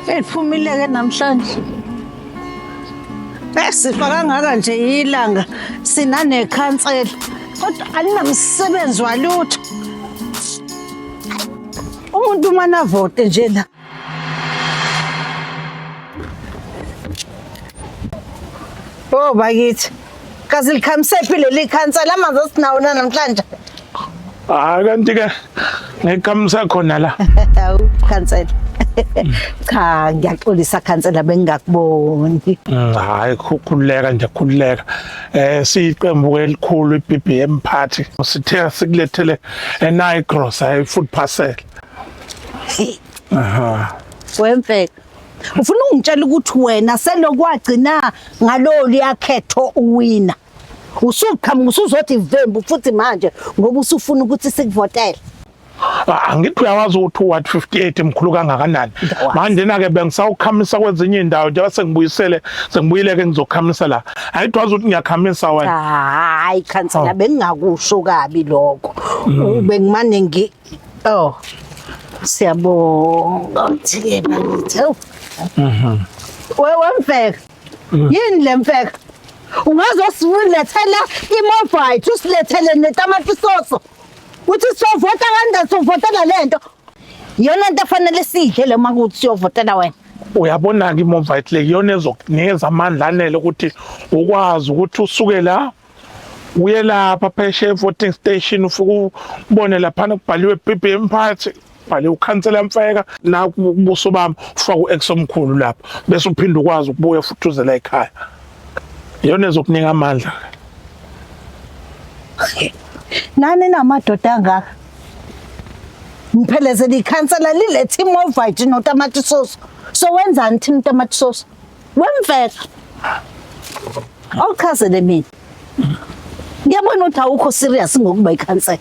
Eliphumile-ke namhlanje. Sifa kangaka nje ilanga sinanekhansela kodwa alinamsebenzi walutho. Umuntu uma navote nje la. Oh bakithi. Kazi likhamisephi leli khansela amanzi asinawo na namhlanje? Hayi kanti ke ngikhamisa khona la. Hawu khansela. Cha ngiyaxolisa khansela bengingakuboni. Hayi khululeka nje khululeka. Eh siyiqembu elikhulu iBBM party. Sithe sikulethele eNigros hayi food parcel. Aha. Wemfeka. Ufuna ungitshela ukuthi wena selokwagcina ngalolu yakhetho uwina. Usuqhamuka usuzothi vembu futhi manje ngoba usufuna ukuthi sikuvotele. Ah, angithi uyawazi ukuthi u-ward 58 mkhulu kangakanani manje na-ke bengisawukhamisa kwezinye iy'ndawo njengoba sengibuyisele sengibuyile-ke ngizokhamisa la angithi wazi ukuthi ngiyakhamisa wena hayi khansela oh. bengingakusho kabi lokho mm. bengimane ngi oh siyabonga uthi-ke bakithi mhm. wewe mfeka mm. yini le mfeka ungazosilethela imovite usilethele netamati soso uthi sovota kanjani sovotela lento iyona nto afanele siyidle le uma kuthi siyovotela wena uyabona-ke imovite le iyona ezokunikeza amandla anele ukuthi ukwazi ukuthi usuke la uye lapha phesheya e-voting station ufike ubone laphana kubhaliwe BBM party bhale ukhansela Mfeka naku ubuso bami ufake u-ex omkhulu lapha bese uphinde ukwazi ukubuya futhi uze la ekhaya iyona ezokunika amandla nani namadoda angaka ngiphelezela ikhansela lilethe imovite notamati sauce so wenzani thina utamati sauce wemfeka awuchazele mina ngiyabona ukuthi awukho serious ngokuba ikhansela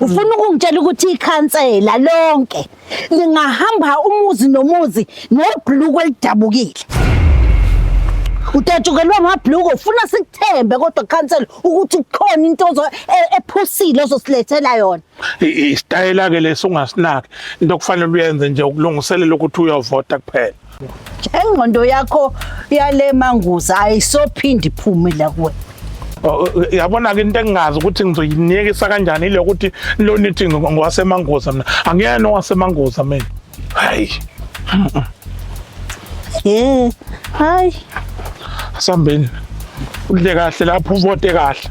ufuna ukungitshela ukuthi ikhansela lonke lingahamba umuzi nomuzi nebhuluku elidabukile utatshukelwa amabhuluku ufuna sikuthembe kodwa khansela ukuthi kukhona into ephusile ozosilethela yona isitayela ke leso ungasinaki into okufanele uyenze nje ukulungiselela ukuthi uyovota kuphela Ingqondo yakho yale manguza ayisophindi iphume la kuwe. Oh, yabona ke into engingazi ukuthi ngizoyinikisa kanjani ile ukuthi lo nithi ngowasemanguza mina angiyena owasemanguza mina hayi Eh, hayi. Asambeni udle kahle lapho uvote kahle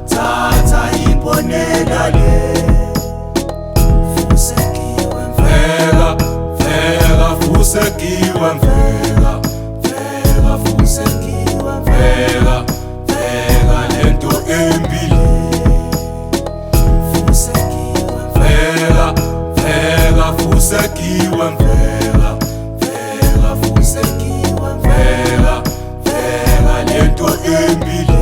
Thatha iponela le Fusekiwe mfeka Mfeka fusekiwe mfeka Mfeka fusekiwe mfeka Mfeka lento embili Fusekiwe mfeka Mfeka fusekiwe mfeka Mfeka fusekiwe mfeka Mfeka lento embili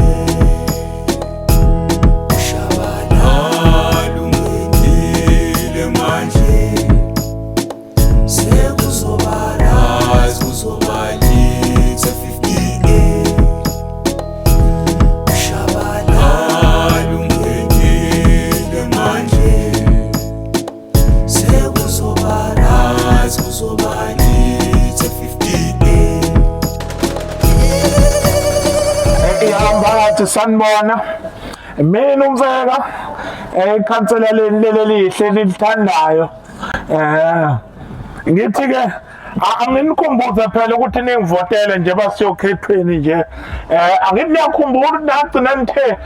Ihamba sanibona mina umfeka ikhansela leli lelihle nilithandayo eh ngithi ke anginikhumbuze phela ukuthi ningivotele nje basiyokhethweni nje eh angithi niyakhumbula ukuthi nagcina nithe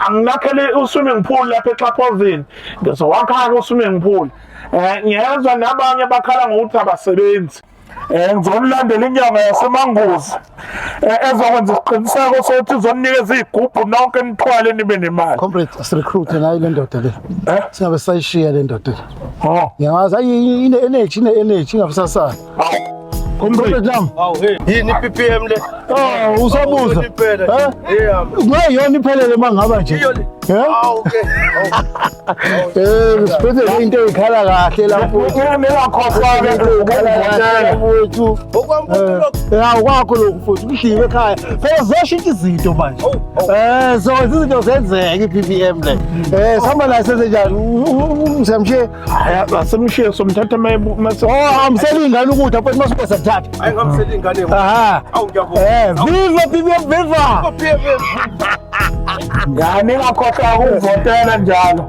anginakhele uswimming pool lapha exhaphozini ngizowakha-ke uswimming pool eh ngiyezwa nabanye bakhala ngokuthi abasebenzi. Ngizonilandela inyanga yaseManguzi ezokwenza isiqiniseko sokuthi izoninikeza iy'gubhu nonke nithwale nibe nemali. Comrade, asirecruit nayo le ndoda le. Eh? Singabe sayishiya le ndoda le. Oh. Ngiyawazi ayi ine energy, ine energy ingabe sasala. Comrade Comrade lami. Awu hey, yini i-PPM le? Oh, usabuza. Awubona impela Eh? nje. Yeah. Kungeyona iphelele mangaba nje. Iyo le. Eh? Awu ke. Eh, siphethe into ezikhala kahle lapho. Ningakhohlwa-ke ukuvotela. Mfowethu. Okwami lokho. Eh, awukwakho lokhu futhi kudliwe ekhaya. Phela zoshintsha izinto manje. Eh, so izinto zenzeka i-PPM le. Eh, sihamba la senze njani? Usamshiye. Hhayi, asimshiye somthatha mase Oh, amsela ingane ukudla futhi masuke sathatha. Hayi ngamsela ingane. Aha. Awu ngiyabonga. Eh, viva PPM viva. PPM. Ya ningakhohlwa ukuvotela njalo.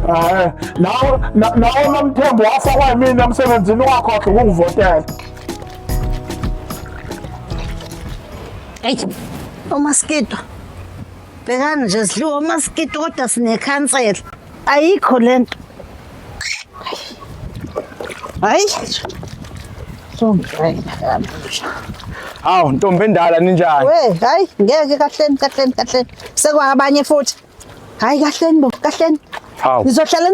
Eh, nawe nawe Mamthembu wafakwa yimina emsebenzini ungakhohlwa ukungivotela. Eyi, omaskito. Bhekani nje sidliwa omaskito kodwa sinekhansela. Ayikho lento. Hayi. Songena. Hawu ntombi endala ninjani? We, hayi ngeke kahleni kahleni kahleni. Sekwabanye futhi. Hayi kahleni bo, kahleni. Hawu. Nizohlala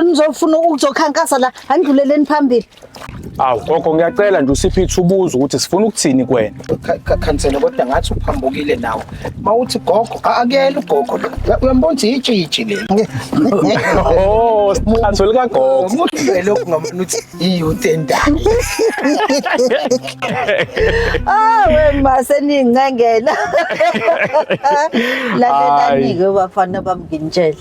nizofuna ukuzokhankasa la, andluleleni phambili. Hawu gogo ngiyacela nje usiphe ithubuzo ukuthi sifuna ukuthini kuwena. Khansela kodwa ngathi uphambukile nawe. Mawuthi gogo, akuyena ugogo lo. Uyambona ukuthi itshitshi leli. Oh, sicathulo lika gogo. Muhle lokhu ngamana uthi iyouth endala. Ah we ma seningcengela. Lalelani-ke bafana bami nginitshele.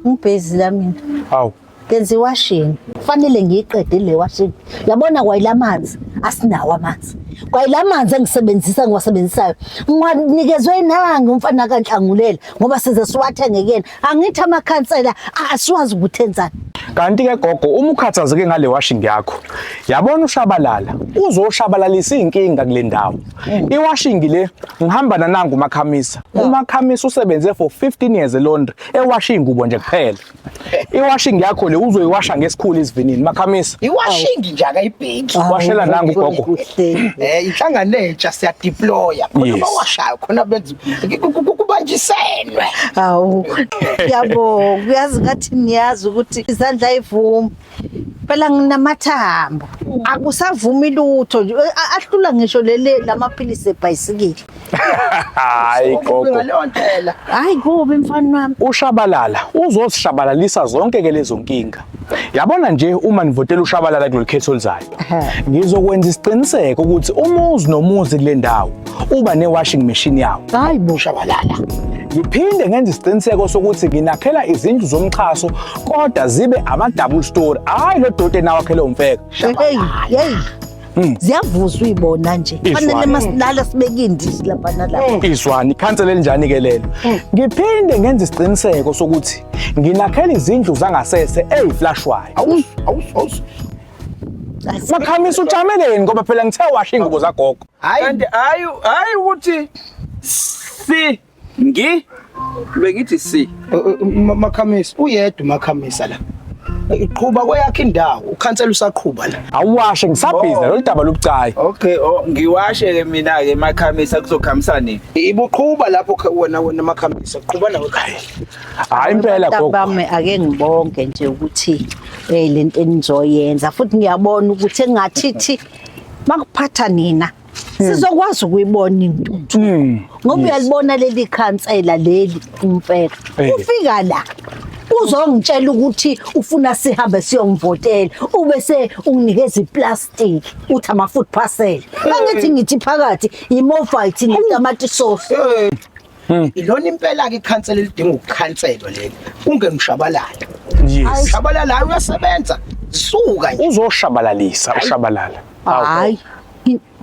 Ngibhizi la mina. Hawu. Ngenza iwashing. Kufanele ngiyiqede le washing. Yabona kwayila manzi, asinawo amanzi. Kwayila manzi engisebenzisa ngiwasebenzisayo. Ngiwanikezwe nangi umfana kaNhlangulela ngoba size siwathenge kuyena. Angithi amakhansela asiwazi ukuthi enzani. Kanti ke gogo uma ukhathazeke ngale washing yakho, yabona ushabalala, uzoshabalalisa inkinga kule ndawo. Iwashing le ngihamba nanangu uMakhamisa. uMakhamisa usebenze for 15 years eLaundry, ewasha ingubo nje kuphela. Iwashing yakho le uzoyiwasha ngesikhulu isivinini Makhamisa. Iwashing nje akayibheki. Washela nangu ugogo. Kuhle. Inhlangano entsha siyadeploya. Khona Yes. abawashayo, khona benza kubanjisenwe. Hawu, ngiyabonga. Uyazi ngathi niyazi ukuthi izandla ayivumi. Phela nginamathambo. Akusavumi lutho nje. Ahlula ngisho lele lamaphilisi ebhayisikili. Hayi gogo. Ngaleyo ndlela. Hayi kubi mfana wami. Ushabalala uzoshabalalisa zonke ke lezo nkinga. Yabona nje uma nivotela ushabalala kulolu khetho oluzayo. Ngizokwenza isiqiniseko ukuthi umuzi nomuzi kule ndawo uba ne-washing machine yawo. Hayi bo. Shabalala. Ngiphinde ngenze isiqiniseko sokuthi nginakhela izindlu zomxhaso kodwa zibe ama-double story. Hayi lo doti enawakhele umfeka. Hey, hey. Ziyavuzwa uyibona nje. Izwana. Fanele masilala sibeke indishi lapha nalapha. Izwani ikhansela elinjani ke lelo. Ngiphinde ngenze isiqiniseko sokuthi nginakhela izindlu zangasese eyiflashwayo. Awus awus awus. Makhamisa ujameleni ngoba phela ngithe washa ingubo zagogo. Hayi Kanti hayi hayi ukuthi si ngi bengithi si. Makhamisa uyedwa uMakhamisa la. Iqhuba kweyakhe indawo, ukhansela usaqhuba la. Awuwashe ngisabhizi lolu daba lobucayi. Okay, oh ngiwashe ke mina ke Makhamisa kuzokhambisa nini? Ibuqhuba lapho wena Makhamisa, qhuba nawe ekhaya. Hayi impela gogo. Bami ake ngibonge nje ukuthi lento enizoyenza futhi ngiyabona ukuthi engathithi makuphatha nina sizokwazi ukuyibona intuthu. Ngoba uyalibona leli khansela leli umfeka. Ufika la uzongitshela ukuthi ufuna sihambe siyomvotela ubese unginikeza iplastic uthi ama food parcel. Angithi ngithi phakathi imovite netamati sauce. Ilona impela ke ikhansela elidinga ukukhanselwa leli. Ungene ushabalala. Yes. Ushabalala hayi uyasebenza. Suka nje. Uzoshabalalisa ushabalala. Hayi.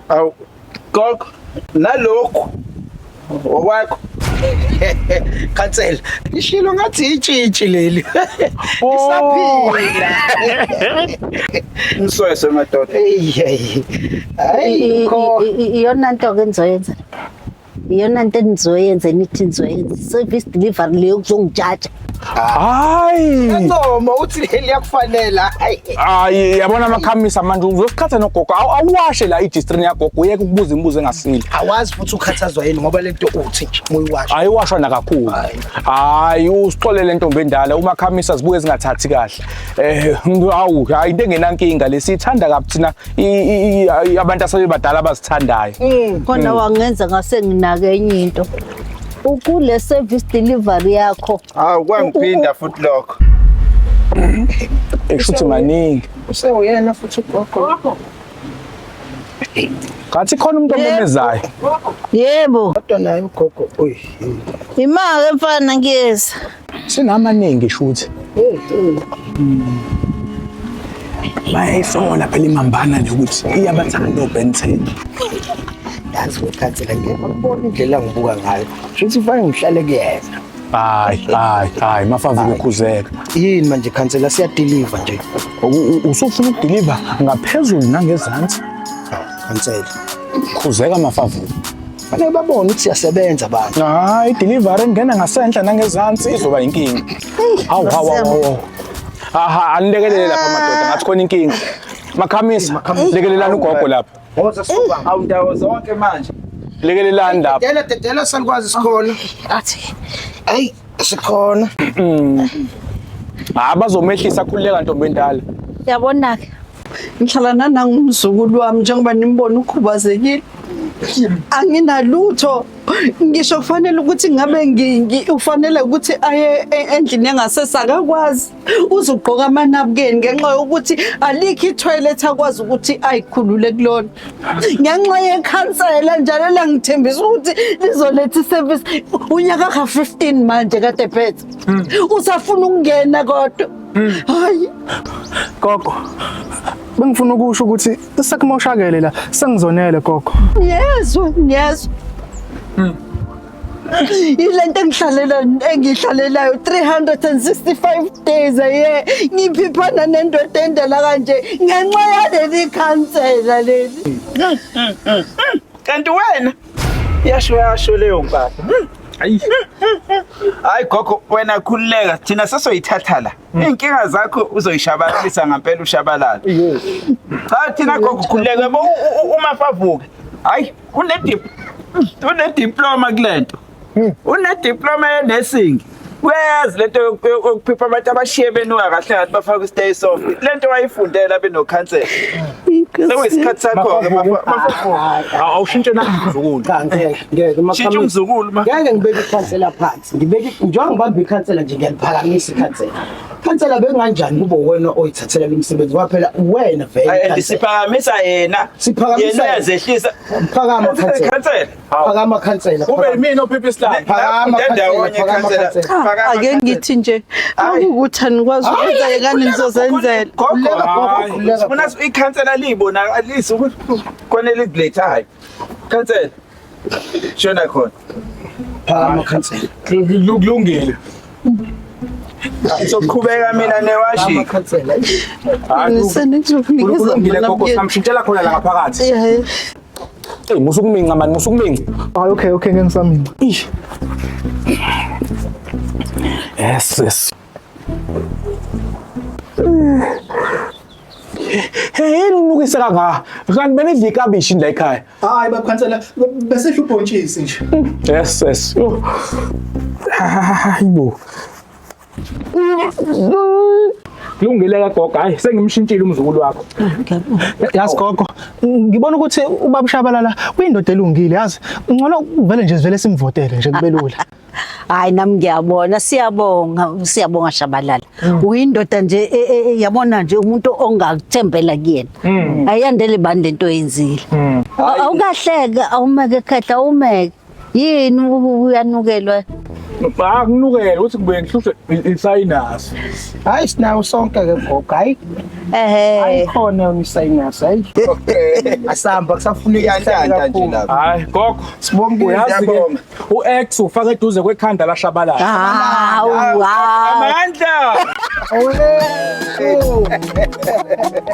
Awu gogo nalokhu okwakho. Khansela, ishilo ngathi itshitshi leli. Isaphila. Msweswe madoda. Hey hey. Hayi kho. Iyona nto ke nizoyenza. Iyona nto enizoyenza nithi nizoyenza. Service delivery leyo kuzongijaja. Hayi. Noma uthi leli yakufanela. Hayi yabona amakhamisa manje uzosikhatha nogogo awuwashe la i-district yagogo uyeke ukubuza imibuzo engasile. Awazi futhi ukhathazwa yini ngoba lento uthi nje uyiwasha. Ayiwashwa nakakhulu. Hayi usixolele ntombi endala umakhamisa zibuye zingathathi kahle. Awu hayi into engenankinga lesithanda kabi thina abantu asebebadala abazithandayo. Khona wangenza ngase nginake enye into. Ukule service delivery yakho. Hawu kwangiphinda futhi lokho. Eshuthi maningi. Usewuyena futhi ugogo. Ngathi khona umuntu omemezayo. Yebo. Kodwa naye ugogo oyi. Imake mfana ngiyeza. Sinamaningi shuthi. Bayayisola phela imambana nje ukuthi iyabathanda oBen 10. Yazi ukhansela ngeke ukubona indlela ngibuka ngayo. Shuthi kufanele ngihlale kuyena. Hayi hayi hayi mafavu ukukhuzeka. Yini manje khansela siyadeliver nje. Usufuna ukudeliver ngaphezulu nangezansi. Khansela. Khuzeka mafavu. Fanele babone ukuthi siyasebenza abantu. Hayi delivery ingena ngasenhla nangezansi izoba inkinga. Hawu hawu hawu. Aha anilekelele lapha madoda ngathi khona inkinga. Makhamisa lekelelani ugogo lapha. Woza sibamba. Awu ndawo zonke manje. Lekelelani lapha. Dedela dedela salikwazi sikhona. Athi Ayi sikhona. Hayi bazomehlisa khululeka ntombi endala. yabona ke. Ngihlala nanangumzukulu wami njengoba nimbona ukhubazekile. Anginalutho ngisho kufanele ukuthi ngabe ufanele ukuthi aye endlini engasese akakwazi uzugqoka amanabukeni ngenxa yokuthi alikho i-toilet akwazi ukuthi ayikhulule kulona ngenxa yekhansela njalo langithembisa ukuthi lizoletha i-service unyaka ka-15 manje kade phethe usafuna ukungena kodwa hayi gogo bengifuna ukusho ukuthi sekumoshakele la sengizonele gogo. Ngiyezwa ngiyezwa. Ilento engihlalela engihlalelayo 365 days a year ngiphiphana nendoda endala kanje ngenxa yaleli khansela leli. Kanti wena yasho yasho leyo mpahla. Hayi. Hayi gogo wena khululeka thina sesoyithatha la. Inkinga zakho uzoyishabalalisa ngempela ushabalala. Cha thina gogo khululeka yabo uma favuke. Hayi une diploma kulento. Une diploma ye nursing. Uyayazi lento yokuphipha abantu abashiye benuka kahle ngathi bafaka stay soft. Lento wayifundela benokhansela. Sekuyisikhathi sakho ke mafavuke. Awushintshe na mzukulu. Cha ngeke ngeke Shintsha umzukulu ma. Ngeke ngibeke ikhansela phansi. Ngibeke njengoba ngibamba ikhansela nje ngiyaliphakamisa ikhansela. Khansela benganjani kube wena oyithathela lumsebenzi waphela wena vele. Siphakamisa yena. Siphakamisa yena uyazehlisa. Phakama khansela. Khansela. Phakama khansela. Kube yimina ophipha isihlahla. Phakama khansela. Cha ake ngithi nje ukuthi anikwazi ukwenza yekani nizozenzela. Gogo sifuna ikhansela libonakalise ukuthi khona elikulethayo. Khansela. Shona khona. Phakama khansela. Kulungile. Ngizoqhubeka mina newashi. Khansela. Kulungile gogo samshintshela khona la ngaphakathi. Hey musukuminca mani musukuminca. Hayi okay okay ngeke ngisaminca. Ish. Yes yes. Hey unukise kangaka. Kanti benidla ikabishi la ekhaya. Hayi bakhansela besidla ubhontshisi nje. Yes yes. Hayibo. Kulungile ka gogo, hayi sengimshintshile umzukulu wakho. Yazi gogo, ngibona ukuthi ubaba Shabalala uyindoda elungile yazi. Ngcono vele nje sivele simvotele nje kube lula. Hayi nami ngiyabona siyabonga siyabonga Shabalala. Uyindoda nje yabona nje umuntu ongakuthembela kuyena. Ayandele bani lento oyenzile. Awukahleka awumeke khehla awumeke. Yini uyanukelwa? Akunukela ukuthi kubuye ngihlushwe isayinasi. Hayi sinawo sonke ke gogo hayi. Ehhe. Ayikhona yona isayinasi hayi. Asamba kusafuneka Iyantanta nje lapha. Hayi gogo Sibongile uyazi ke uX ufaka eduze kwekhanda la Shabalala. Hawu. Amandla. Owe.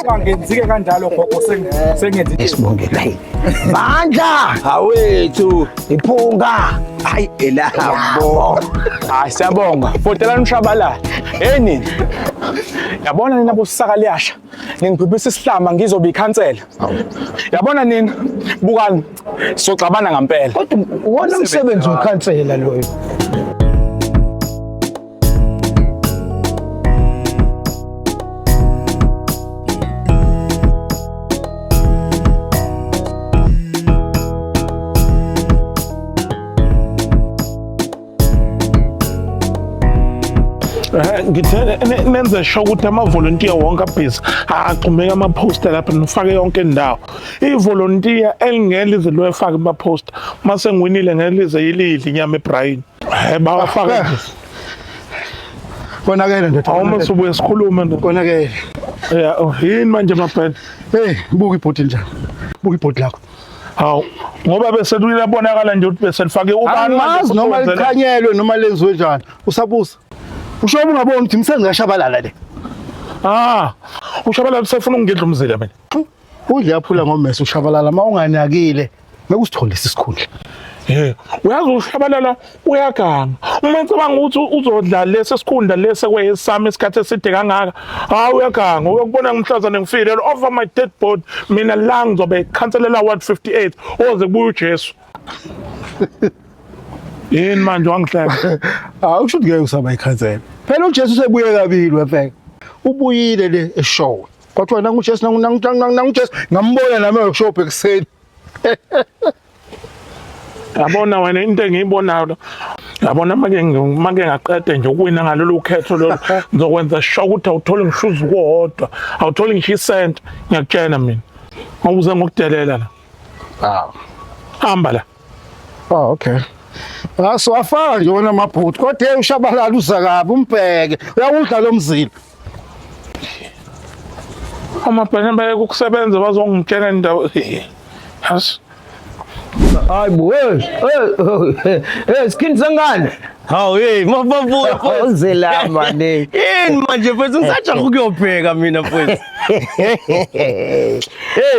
Ungangenzike kanjalo gogo sengenze Isibongela yini? Bandla! Awethu. Iphunga! Hayi elabo. Hayi siyabonga. Votelani uShabalala. Hey nini. Yabona nina bosaka liyasha. Ningiphiphisa isihlama ngizobe ikhansela. Yabona nini? Bukani. Soxabana ngampela. Kodwa uwona umsebenzi wekhansela loyo. Ngithe nenze sure ukuthi amavolontiya wonke abhizi agxumeke ama-poster lapha nifake yonke indawo. Ivolontiya elingeke lize liwefake ama-poster mase ngiwinile ngeke lize yilidle inyama ebrayini. Bawafake nje. Konakele ndoda. Awuma sibuye sikhulume ndoda. Konakele. Ya, oh, yini manje mabhele? Hey, buka ibhodi njani. Buka ibhodi lakho. Hawu, ngoba bese liyabonakala nje ukuthi bese lifake ubani manje Angazi futhi noma wenzele- liqhanyelwe noma lenziwe njani. Usabuza. Usho ungaboni ukuthi imisebenzi kaShabalala le. Ah, uShabalala usefuna ukungidla umzila mina. Udle yaphula ngomese uShabalala uma unganakile ngeke usithole isikhundla. Uyazi uShabalala uyaganga. Uma ecabanga ukuthi uzodla lesi sikhundla lesi kweyesami isikhathi eside kangaka, hayi uyaganga. Uyokubona ngimhlazane ngifile over my dead body mina la ngizobe ikhanselela ward 58 oze kubuye uJesu. Yini manje wangihleka? Ah, usho ukuthi ngeke usaba ikhansela. Phela uJesu usebuye kabili wefeka. Ubuyile le eshowe. Kwathiwa nangu uJesu nangu nangu nangu nangu Jesu ngambona nami workshop ekuseni. Yabona wena into engiyibonayo la. Yabona make make ngaqede nje ukuwina ngalolu khetho lolu ngizokwenza sure ukuthi awutholi ngisho uzuku owodwa, awutholi ngisho isenti, ngiyakutshela mina. Awuze ngokudelela la. Ah. Hamba la. Ah, okay. Ah, so afaka nje wona amabhuti kodwa hey uShabalala uza kabi umbheke. Uyawudla lo mzila. Amabhene bayeke ukusebenza bazongitshela indawo. Yazi. Hayi bo, hey, hey, hey, skin sangane. Hawu hey mababuya mfowethu. Uze la mane. Yini manje mfowethu ngisajaha ukuyobheka mina mfowethu. Hey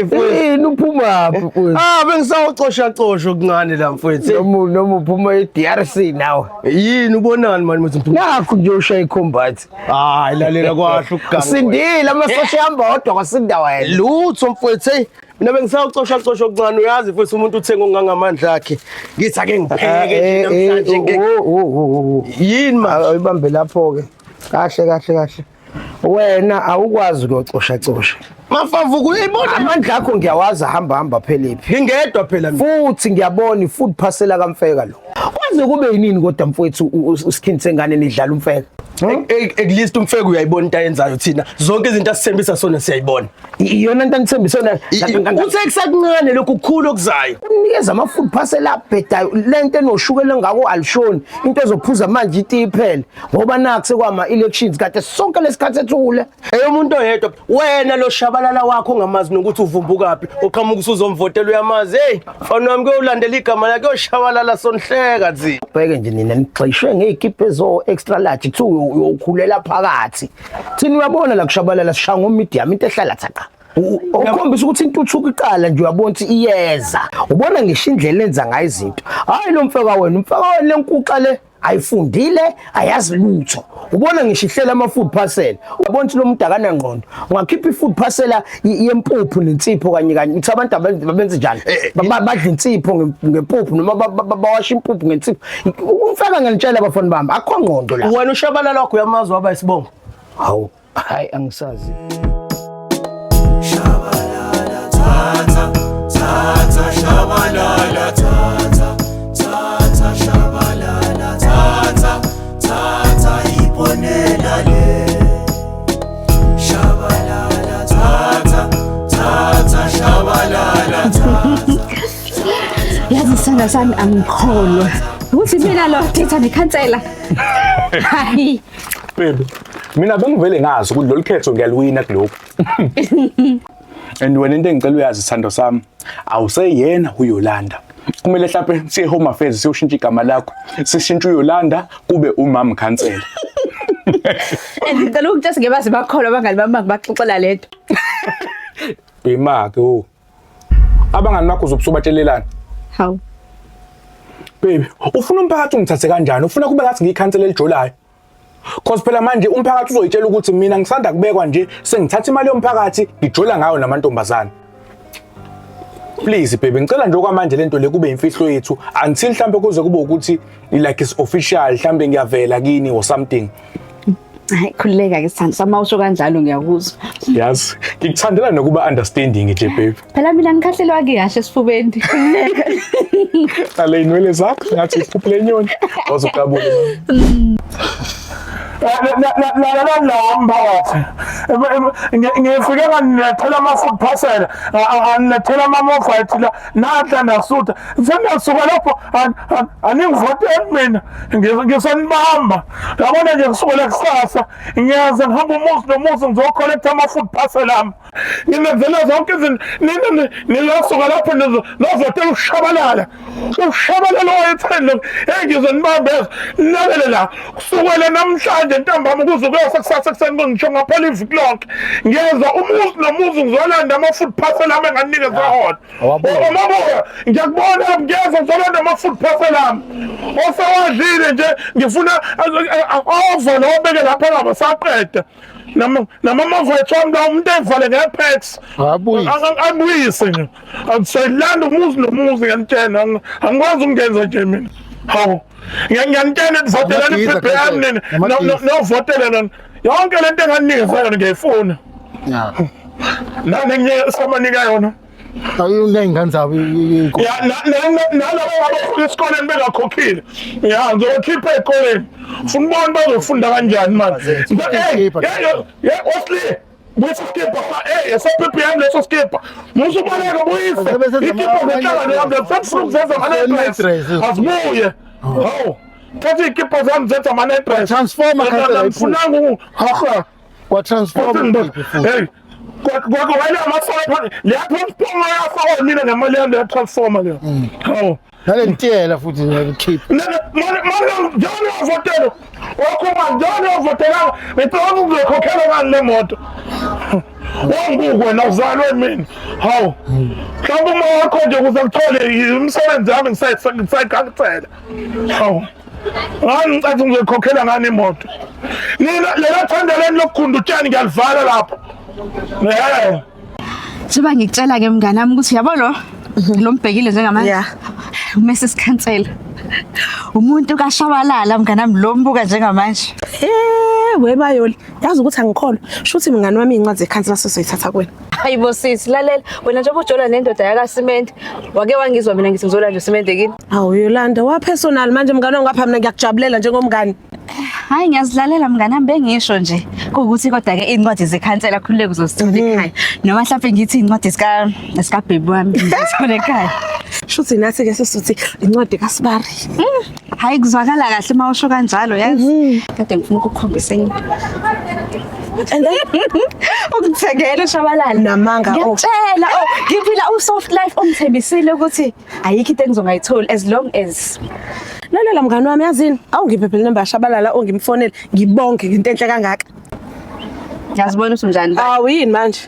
mfowethu. Yini uphuma phi mfowethu? Ah bengisawucosha cosha okuncane la mfowethu. Noma uphuma e-DRC nawe. Yini ubonani manje mfowethu ngiphuma? Nakho nje ushaya i-combat. Hayi lalela kwahle ukuganga. Usindile amasosha ehamba odwa kwasinda wena. Lutho mfowethu hey mina bengisawucosha cosha okuncane uyazi mfowethu umuntu uthenga okungangamandla akhe. Ngithi ake ngipheke nje namhlanje ngeke. Yini manje? Awuyibambe lapho ke. Kahle kahle kahle. Wena awukwazi ukuyocosha cosha. Mafavuku uyayibona Amandla akho ngiyawazi ahamba hamba phelephi. ngingedwa phela mina. Futhi ngiyabona i-food parcel kaMfeka lo. Kwaze kube yinini kodwa mfowethu uSkin sengane nidlala uMfeka? At least uMfeka uyayibona into ayenzayo thina. Zonke izinto asithembisa sona siyayibona. Iyona into anithembisa yona. Uthe kusakuncane lokhu kukhulu okuzayo. Unikeza ama-food parcel abhedayo lento enoshukela engako alishoni into ezophuza manje itiyi iphele ngoba nakhu sekwama-elections kade sonke lesikhathi ethule. Eyomuntu oyedwa wena lo Shabalala wakho ongamazi nokuthi uvumbukaphi uqhamuka usuzomvotela uyamazi hey mfana wami kuyolandela igama lakhe uyoshabalala sonhleka nzi. Bheke nje nina nigxishwe ngey'kipha ezo-extra large kuthiwa uyokhulela phakathi. Thina uyabona la kushabalala sishaya ngomedium into ehlala thaqa. Okukhombisa ukuthi intuthuko iqala nje uyabona ukuthi iyeza. Ubona ngisho indlela enza ngayo izinto. Hayi lo mfeka wena, umfeka wena lenkuxa le ayifundile, ayazi lutho. Ubona ngisho ihlela ama food parcel. Uyabona ukuthi lo muntu akanangqondo. Ungakhipha i-food parcel yempuphu nensipho kanye kanye. Uthi abantu abenze njani? Badla insipho ngempuphu noma bawasha impuphu ngensipho. Umfeka ngiyantshela abafana bami, akukho ngqondo la. Wena uShabalala wakho uyamazi waba isibongo. Hawu, hayi angisazi. Shabalala thatha thatha Shabalala thatha thatha Shabalala thatha thatha iponela le Shabalala thatha thatha Shabalala thatha. Yazi sithanda sami angikholwa ukuthi mina lo thetha nekhansela. Hayi. Baby, mina bengivele ngazi ukuthi lolu khetho ngiyaluwina kulokhu. And wena into engicela uyazi sithando sami, awuseyena uYolanda. Kumele mhlawumbe siye Home Affairs siyoshintsha igama lakho. Sishintshe uYolanda kube umama khansela. And ngicela ukutshela ngeke baze bakholwa abangani bami ngibaxoxela lento. Imake o. Abangani bakho uzobusubatshelelana. Hawu. Baby, ufuna umphakathi ungithathe kanjani? Ufuna kube ngathi ngiyikhansela elijolayo. Cause phela manje umphakathi uzoyitshela ukuthi mina ngisanda kubekwa nje sengithatha imali yomphakathi ngijola ngayo namantombazane. Please baby, ngicela nje okwamanje lento le kube imfihlo yethu until mhlambe kuze kube ukuthi like is official mhlambe ngiyavela kini or something. Hayi khululeka ke sithando sami usho kanjalo ngiyakuzwa. Yazi, ngikuthandela nokuba understanding nje baby. Phela mina ngikhahlelwa ke kahle esifubeni. Khululeka. Ale inwele zakho ngathi iphuphu lenyoni. Wazoqabula. La la mphakathi. Ngifike nganilethela ama-food parcel, anilethela ama-mobile la, nadla nasutha. Seniyasuka lapho aningivoteli mina. Ngisanibamba. Yabona nje kusukela kusasa ngiyaza ngihamba umuzi nomuzi ngizokholektha ama-food parcel ami. Nginenzela zonke izinto. Nina niyosuka lapho nizovotela uShabalala. Ushabalala owayetheni lokhu. Hey ngizonibambeza. Nalele la. Kusukela namhlanje ntambama kuze kuyosa kusasa ekuseni ngisho ngaphela iviki lonke. Ngiyeza umuzi nomuzi ngizolanda ama-food parcel ami enganikezwa wona. Omabuya ngiyakubona ngiyeza ngizolanda ama-food parcel ami. Osewadlile nje ngifuna awavale awabeke lapha ngaba saqeda. Namamavayethu wami la umuntu evale ngepex. Abuyise. Abuyise nje. Angiselanda umuzi nomuzi ngiyanitshela angikwazi ukungenza nje mina. Hawu. Ngiyanitshela nivotelani Amadiza, i-PPM nini Amadiza. novotele nani. Yonke lento enganinikeza yona ngiyayifuna. Ya. Nani ngiye samanika yona. Ayiney'ngane zabo Ya nalabo abafuna esikoleni bengakhokhile. Ya ngizokhipha esikoleni. Funa ubona bazofunda kanjani manje. Hey, hey, Osli. Buyisa isikibha sa eh ese-PPM leso sikibha. Musa ubaleka buyise. Ikhipha ngenhlangano yami sefuna ukuzenza ama-dress. Azibuye. Hawu. Thatha iy'kibha zami zenza ama-dress. Transformer khansela Ngifunanga haha. Kwa transformer Hey. Kwakho wena amasala leya transformer yafakwa mina nemali yami leya transformer leyo. Hawu. Nalentiyela futhi ngiyakukhipha. Manje njalo uyavotela. Wakhuma njalo uyavotela. Ngicabanga ukuzokhokhela ngani le moto. Wanguku wena uzalwe mina. Hawu. Mhlawumbe uma wakho nje ukuze ngithole imisebenzi yami ngisayikhansela. Hawu. Ngani ngicathi ngizokhokhela ngani imoto. Nina lela thanda leni lokugunda utshani ngiyalivala lapho. Yeah. Njengoba ngikutshela ke mngani wami ukuthi yabo lo lo mbhekile njengamanje. Yeah. Umese sikhansela. Umuntu kaShabalala mngani wami lo mbuka njengamanje. Eh we Bayoli, yazi ukuthi angikholwa. Shuthi mngani wami incwadi zekhansela sizoyithatha kuwena. Hayibo sisi lalela wena njengoba ujola nendoda yakaSimende wake wangizwa mina ngithi ngizolanda uSimende kini. Hawu Yolanda, wa personal manje mngani wami ngapha mina ngiyakujabulela njengomngani. Hayi ngiyazilalela mngani wami bengisho nje kuwukuthi kodwa ke incwadi zekhansela khululeka uzozithola ekhaya noma mhlawumbe ngithi incwadi zika zika baby wami ngizithola ekhaya. Shuthi nathi ke sisuthi incwadi kaSibari. Hayi kuzwakala kahle uma usho kanjalo yazi. Kade ngifuna ukukhombisa enye into. And then Ungithengele uShabalala. Namanga, oh. Ngiyakutshela oh ngiphila u soft life ongithembisile ukuthi ayikho into engizongayitholi as long as lalela mngani wami yazini, awungiphe phela inamba yaShabalala ongimfonele ngibonge ngento enhle kangaka. Ngiyazibona ukuthi unjani ba. Awu yini manje?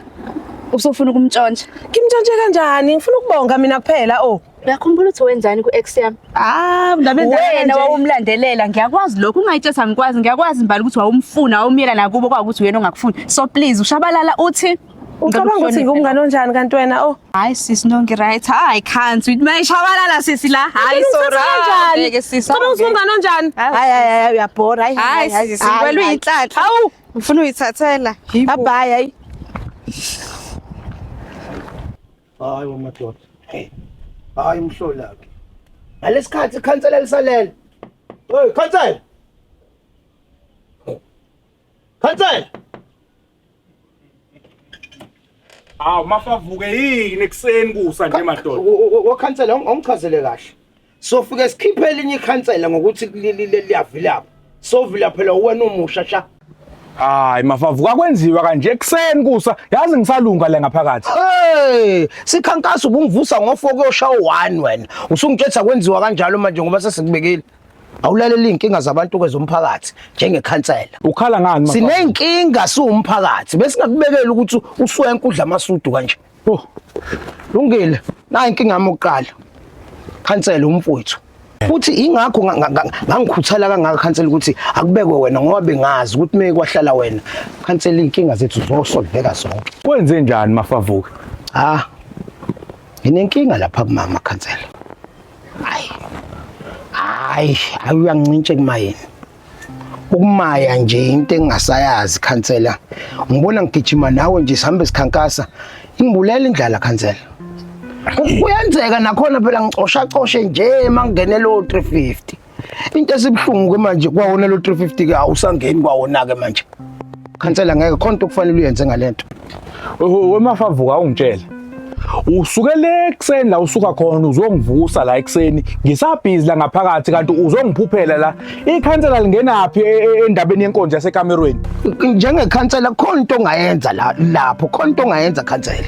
Usufuna ukumntshontsha. Ngimntshontshe kanjani? Ngifuna ukubonga mina kuphela oh. Uyakhumbula ukuthi wenzani ku ex yami? Ah, ndaba endala Wena kanje. wawumlandelela ngiyakwazi lokho ungayitshela angikwazi ngiyakwazi mbali ukuthi wawumfuna wawumyela nakubo kwawukuthi uyena ongakufuni. So please uShabalala uthi Ucabanga ukuthi ngumngani onjani kanti wena oh? Hayi sisi nonke right. Hayi can't with my Shabalala sisi la. Hayi so kanjani? ngeke sisi. Ucabanga ukuthi ngumngani onjani? Hayi hayi hayi uyabhora hayi Hayi sisi wena uyinhlanhla. Hawu, Ngifuna uyithathela. bye bye hayi. Hayi wamadoda. Hey. Hayi umhlola ke. Ngalesikhathi ikhansela lisalele. Hey, khansela. Khansela. Hawu mafavuke yini ekuseni kusa nje madoda. Wakhansela awungichazele kahle. Sofike sikhiphe elinye ikhansela ngokuthi liyavilapha. Sovila phela wena umusha sha. Hayi mafavuka kwenziwa kanje ekuseni kusa yazi ngisalunga la ngaphakathi. Hey, sikhankaso ubungivusa ngo4 kuyoshaya u1 wena. Usungitshetha kwenziwa kanjalo manje ngoba sesikubekile. Awulaleli inkinga zabantu kwezomphakathi njengekhansela. Ukhala ngani mama? Sinenkinga siwumphakathi besingakubekela ukuthi uswenke udla amasudu kanje. Oh. Lungile. Nayi inkinga yami yokuqala. Khansela umfowethu. Futhi ingakho ngangikhuthala kangaka khansela ukuthi akubekwe wena ngoba bengazi ukuthi meke kwahlala wena khansela inkinga zethu zosolveka zonke. Kwenze njani mafavuke? Ah. Nginenkinga lapha kumama khansela. Hayi. Hayi, hayi uyangincintsha kumayini. Ukumaya nje into engingasayazi khansela. Ngibona ngigijima nawe nje sihambe sikhankasa. Ingibulela indlala khansela. Kuyenzeka nakhona phela ngicosha coshe nje mangene lo 350. Into esibuhlungu ke manje kwawona lo 350 ke awusangeni kwawona ke manje. Khansela ngeke khona into okufanele uyenze ngalento. Wemafavuka ungitshela. Usuke le ekuseni la usuka khona uzongivusa la ekuseni ngisabhizi la ngaphakathi kanti uzongiphuphela la. Ikhansela lingenaphi e, e, endabeni yenkonzo yasekamerweni? Njengekhansela khona into ongayenza la lapho khona into ongayenza khansela.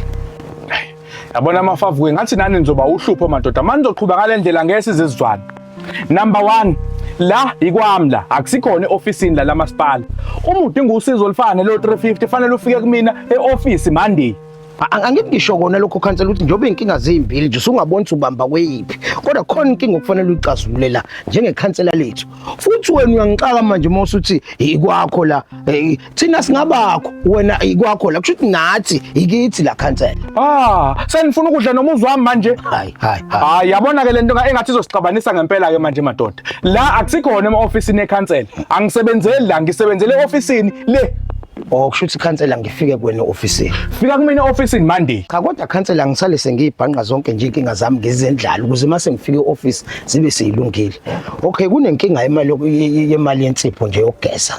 Yabona amafavuke ngathi nani nizoba uhlupho madoda. Manje nizoqhuba ngale ndlela ngeke size sizwane. Number 1 la ikwami la akusikhona eofisini la lamasipala. Uma udinga usizo olufana nelo 350 fanele ufike kumina eofisi Monday. Angithi ngisho kona lokho khansela ukuthi njengoba iy'nkinga ziyimbili nje usungabona ukuthi ubamba kweyiphi kodwa khona inkinga okufanele uyixazulule la njengekhansela lethu futhi wena uyangixaka manje uma usuthi ikwakho la eh, thina singabakho wena ikwakho la kusho ukuthi nathi ikithi la khansela Ah, senifuna ukudla nomuzi wami manje. Hayi, hayi. Hayi, yabona ke lento engathi izosixabanisa ngempela ke manje madoda. La akusikhona ema-ofisini ekhansela. Angisebenzeli la, ngisebenzele e-ofisini le. Oh kusho ukuthi khansela ngifike kuwena e-ofisini. Fika kumina e-ofisini Monday. Cha kodwa khansela ngisale sengiyibhanqa zonke nje inkinga zami ngizendlala ukuze mase ngifike e-office zibe seyilungile. Okay kunenkinga yemali yemali yensipho nje yokugeza.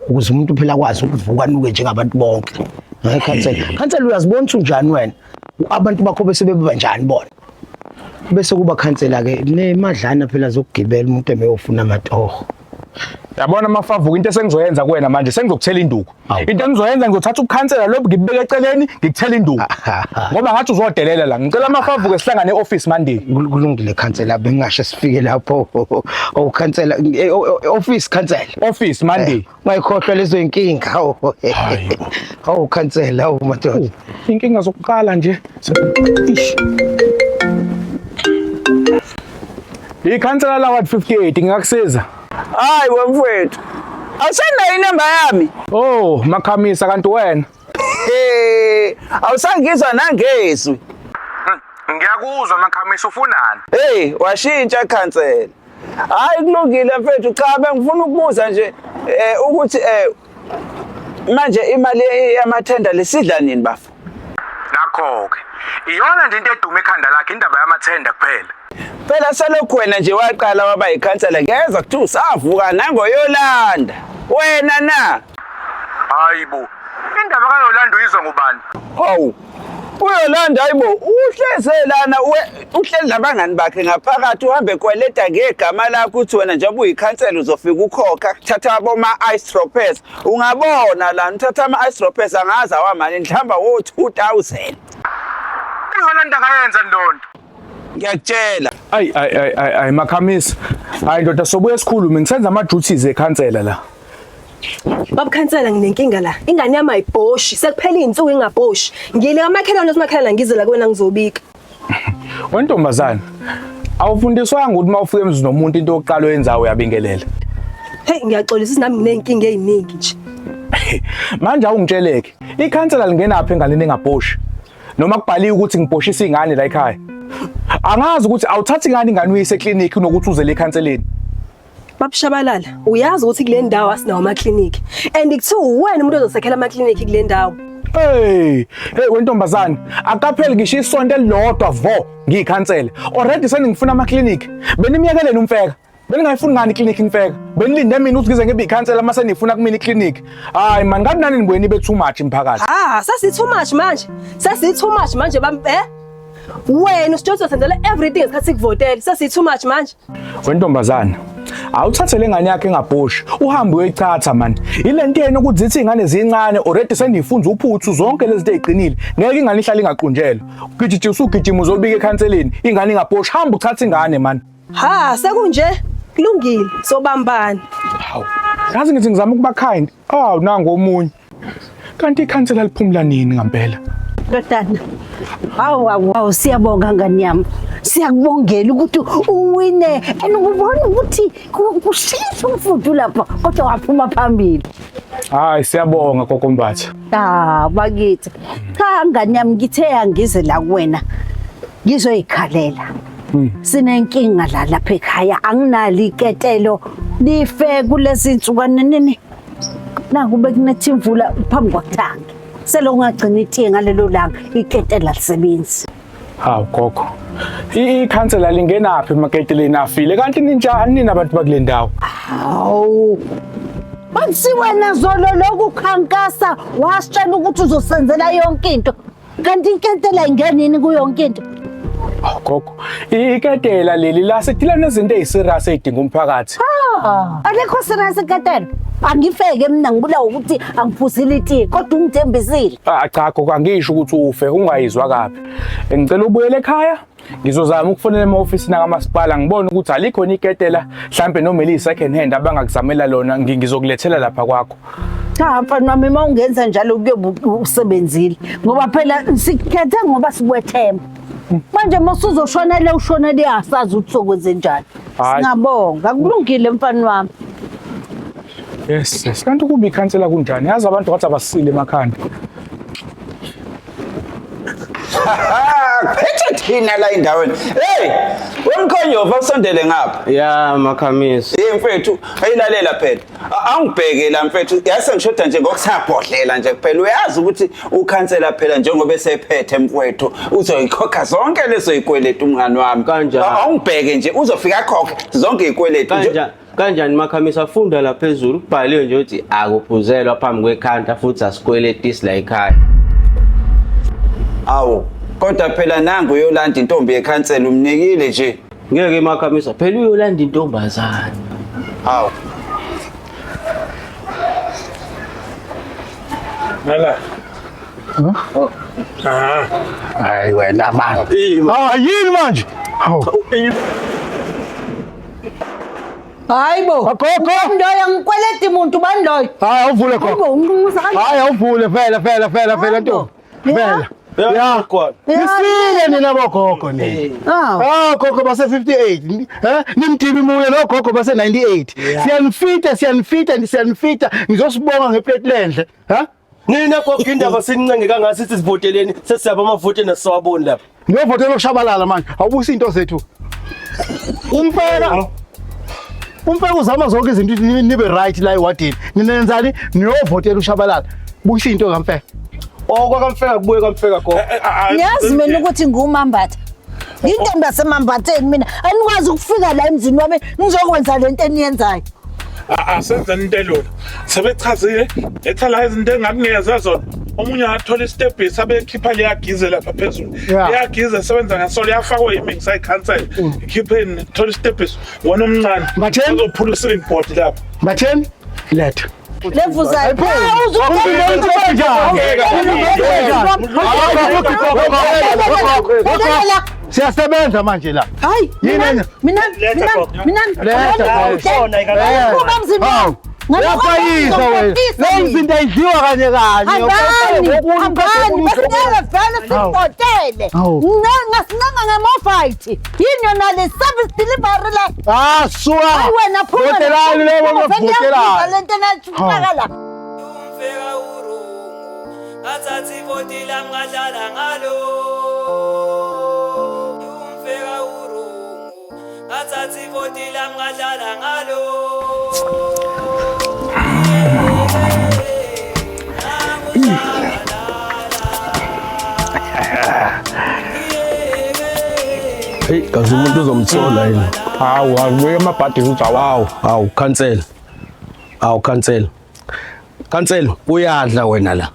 Ukuze umuntu phela akwazi ukuvuka anuke njengabantu bonke. Hayi khansela. Khansela uyazibona ukuthi unjani wena? Abantu bakho bese beba njani bona? Bese kuba khansela ke nemadlana phela zokugibela umuntu emeyofuna amatoho. Yabona mafavuka into esengizoyenza kuwena manje sengizokuthela induku. Into engizoyenza ngizothatha ubukhansela lobu ngibeke eceleni ngikuthela induku. Ngoba ngathi uzodelela la. Ngicela mafavuke sihlangane e-office Monday. Kulungile khansela bengingashe sifike lapho. Oh khansela eh, office khansela. Office Monday. Eh, ungayikhohlwa lezo inkinga. Hawu khansela hawu madoda. Inkinga zokuqala nje. Ish. Ikhansela la ward 58 ngingakusiza. Hayi wemfowethu. Awusenayo inamba yami? Oh, makhamisa kanti wena. Hey, awusangizwa nangezwi. Ngiyakuzwa makhamisa ufunani? Hey, washintsha khansela. Hayi kulungile mfethu, cha bengifuna ukubuza nje eh ukuthi eh manje imali yamathenda lesidla nini bafo? Nakho-ke iyona nje into eduma ekhanda lakhe indaba yamathenda kuphela. Phela selokhu wena nje waqala waba yikhansela ngezwa kuthiwa usavuka nangoYolanda. Wena na? Hayibo, indaba kaYolanda uyizwa ngubani? Hawu. UYolanda hayibo uhleze lana uhleli nabangani bakhe ngaphakathi uhambe kweleta ngegama lakho ukuthi wena njengoba uyikhansela uzofika ukhokha kuthatha aboma ice droppers ungabona lana uthatha ama ice droppers angazi awamani mhlawumbe wo 2000. UYolanda akayenza lonto. Ngiyakutshela. Ayi ayi ayi ayi ayi makhamisa. Hayi ndoda sobuye sikhulume ngisenza ama duties ekhansela la. Baba khansela nginenkinga la. Ingane yami ayibhoshi. Sekuphela izinsuku ingabhoshi. Ngile kamakhelwane osimakhelwane ngize la kuwena ngizobika. Wentombazana awufundiswanga ukuthi uma ufika emzini womuntu into yokuqala oyenzayo uyabingelela. Hey ngiyaxolisa ukuthi nami nginenkinga eziningi nje. Manje awungitsheleke. Ikhansela lingenaphi enganeni engabhoshi? Noma kubhaliwe ukuthi ngibhoshisa ingane la ekhaya. Angazi ukuthi awuthathi ngani ingane uyise eclinic kunokuthi uze le ekhanseleni. Babushabalala, uyazi ukuthi kule ndawo asinawo amakliniki. And kuthiwa uwena umuntu ozosekhela amakliniki kule ndawo. Hey, hey wentombazane, akapheli ngisho isonto elilodwa vo ngiyikhansela. Already seningifuna ama clinic. Benimiyekeleni umfeka. Beningayifuni ngani iclinic ngifeka? Benilinde mina ukuthi ngize ngibe ikhansela mase nifuna kumina iclinic. Hayi man, ngathi nani nibuye nibe too much mphakathi. Ah, sesi too much manje. Sesi too much manje bam eh? Wena usitshela senzela everything ngesikhathi sikuvotela. Sesi too much manje. Wentombazana, awuthathe le ngane yakhe engabhoshi, uhambe uyoyichatha man. Ile nto yenu ukuthi zithi ingane zincane already senifunza uphuthu zonke lezi zinto eziqinile. Ngeke ingane ihlale ingaqunjelwa. Ugijima usugijima uzobika ekhanseleni, ingane ingabhoshi, hamba uchathe ingane man. Ha, sekunje. Kulungile, sobambana. Hawu. Yazi ngithi ngizama ukuba kind. Awu nangu omunye. Kanti ikhansela liphumula nini ngempela? Ndodana. Hawu hawu hawu siyabonga ngani yami. Siyakubongela ukuthi uwine and ubona ukuthi kushisa umfudu lapha kodwa waphuma phambili. Hayi siyabonga gogo Mbatha. Ah bakithi. Cha ngani yami ngithe angize la kuwena. Ngizoyikhalela. Sinenkinga la lapha ekhaya anginalo iketelo life kulezi insukwana nini. Naku bekunetha imvula phambi kwakuthangi. Selokhu ngagcina itiye ngalelo langa iketela lisebenzi. Hawu gogo. Ikhansela lingenaphi emaketeleni afile kanti ninjani nina abantu bakule ndawo? Hawu. Bathi wena zolo lokhu khankasa wasitshela ukuthi uzosenzela yonke into. Kanti iketela ingenini kuyo yonke into? Hawu gogo. Iketela leli la sidila nezinto eziserious ezidinga umphakathi. Ah, alikho serious iketela. Angifeke mina ngibulawa ukuthi angiphuzile itiye kodwa ungithembisile. Ah cha gogo angisho ukuthi ufe ungayizwa kabi. Ngicela ubuyele ekhaya. Ngizozama ukufonela ema-ofisini akamasipala ngibone ukuthi alikho iketela mhlampe noma eliyi-second hand abangakuzamela lona ngizokulethela lapha kwakho. Cha mfana wami uma ungenza njalo kuyobe usebenzile ngoba phela sikhethe ngoba sikwethemba. Manje uma usuzoshonela ushonele asazi ukuthi sokwenze njani. Hhayi. Singabonga kulungile mfana wami. Yes, yes. Kanti ukuba ikhansela kunjani? Yazi abantu ngathi abasile emakhanda. Phethe thina la endaweni. Hey, wemkhonyovu usondele ngapha. Ya makhamisi. Hey mfethu, ayilalela phela. Angibheke la mfethu, yase ngishoda nje ngokusabhodlela nje kuphela. Uyazi ukuthi ukhansela phela njengoba esephethe mfethu, uzoyikhokha zonke lezo zikweletu umngani wami. Kanjani? Awungibheke nje, uzofika akhokhe zonke izikweletu nje. Kanjani kanjani makhamisi afunda la phezulu kubhaliwe nje ukuthi akuphuzelwa phambi kwekhanta futhi asikweletisi la ekhaya. Awu, kodwa phela nangu uyolanda intombi yekhansela umnikile nje. Ngeke makhamisa phela uyolanda intombazane. Awu. Nala. Hayi wena man. Ah yini manje? Hawu. Hayibo. Gogo. Ndoyo ngikweleta umuntu bani loyo? Hayi awuvule Hayibo gogo. unqumuza kanje. Hayi awuvule vele vele vele vele ntombi. Vele. Ya. Nisile nina bogogo nina. Ah. Ah gogo base 58 eh nimdibi munye nogogo base 98. Siyanifita siyanifita siyanifita ngizosibonga ngeplate lendle. Ha? Nina gogo indaba sincenge kangaka sithi sivoteleni sesiyaba amavote nesawaboni lapha. Ngiyovotela ukushabalala manje. Awubusi into zethu. Umfeka. Umfeka uzama zonke izinto ukuthi nibe right la ewadini. Ninenzani? Niyovotela ushabalala. Buyisa into kamfeka. Okwakamfeka kubuye kamfeka gogo. Ngiyazi mina ukuthi ngumambatha. Intombi yasemambatheni mina anikwazi ukufika la emzini wami ngizokwenza lento eniyenzayo. Asenzeni into elula. Sebechazile, etha la izinto engakungeza zona. Omunye angathola isitebhisi abekhipha liyagize lapha phezulu. Yeah. Liyagize sebenza ngasolo liyafakwa yimi ngisayikhansela. Ikhipheni thola isitebhisi wona omncane. Mbatheni? Uzophula i-ceiling board lapha. Batheni? Letha. Levuzayo. Siyasebenza manje la. Hayi, Yini mina enye? mina mina mina Letha. Phuma emzini wami. Uyapayisa wena. Le mzinto ayidliwa kanye kanye. Hambani, hambani, besingeke vele sivotele. Hawu. Ngasincenga ngemofight. Yini yona le service delivery la? Ah, suka. Hayi wena phuma. Votelani lebo votelani. Lento enachukaka la. Umfeka urungu ngathatha ivoti lami ngadlala ngalo. Umfeka urungu ngathatha ivoti lami ngadlala ngalo. Hey kazi umuntu uzomthola yini? Hawu, akubuye amabhadi ukuthi awawu. Hawu, hawu cancel. Hawu cancel. Cancel uyadla wena la.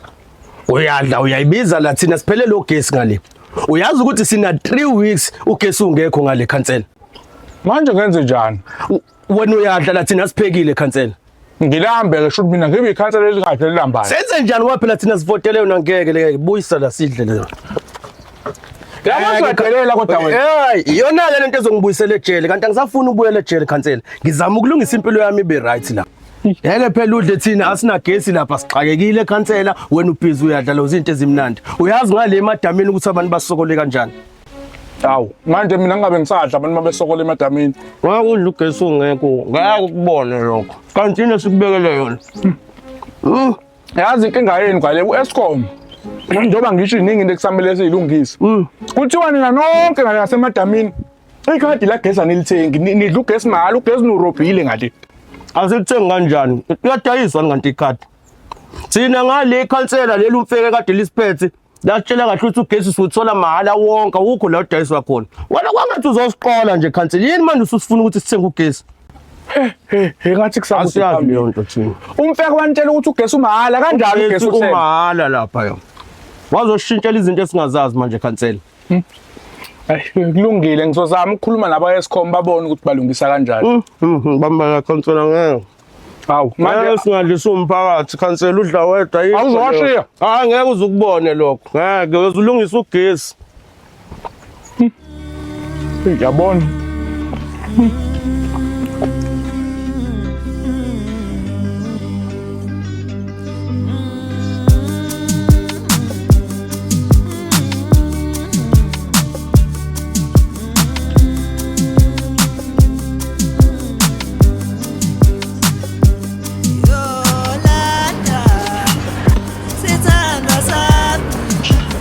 Uyadla uyayibiza la thina siphelele ugesi ngale. Uyazi ukuthi sina 3 weeks ugesi ungekho ngale cancel. Manje ngenze njani? Wena uyadla la thina siphekile cancel. Ngilambe ke shuthi mina ngibe ikhansela elingahle lilambayo. Senze njani ngoba phela thina sivotele yona ngeke le buyisa la sidle le. Yabo uyadelela kodwa wena. Hey, iyona le nto ezongibuyisela ejele kanti angisafuni ukubuyela ejele khansela. Ngizama ukulungisa impilo yami ibe right la. Ngeke phela udle thina asinagesi lapha sixakekile khansela wena ubhizi uyadla lo izinto ezimnandi. Uyazi ngale emadamini ukuthi abantu basokole kanjani. Hawu, manje mina ngingabe ngisadla abantu mabesokola emadamini. Ngeke udle ugesi ungekho, ngeke ukubone lokho. Kanti yini esikubekele yona? Yazi inkinga yenu ngale u-Eskom. Njengoba ngisho iningi into ekusamele siyilungise. Kuthiwa nina nonke ngale ngasemadamini ikhadi lagesi anilithengi, nidla ugesi mahhala, ugesi nurobhile ngale. Asilithengi kanjani? Liyadayiswa nganti ikhadi. Thina ngale ikhansela leli umfeke kade lisiphethe lasitshela kahle ukuthi ugesi siwuthola mahhala wonke awukho la udayiswa khona. Wena kwangathi uzosiqola nje khansela. Yini manje ususifuna ukuthi sithenge ugesi? He, he ngathi kusakude Asiyazi phambili. leyo nto thina. Umfeke wanitshela ukuthi ugesi umahhala kanjani ugesi uthenga? Umahhala lapha yo. Wazoshintshela izinto esingazazi manje khansela. Ayi, kulungile ngizozama ukukhuluma nabo Eskom babone ukuthi balungisa kanjani. Bamba khansela ngeke. Hawu, manje singadlisa umphakathi khansela udla wedwa yikho Awuzowashiya? leyo. Hayi ngeke uze ukubone lokho. Ngeke uzulungisa ugesi. Ngiyabona.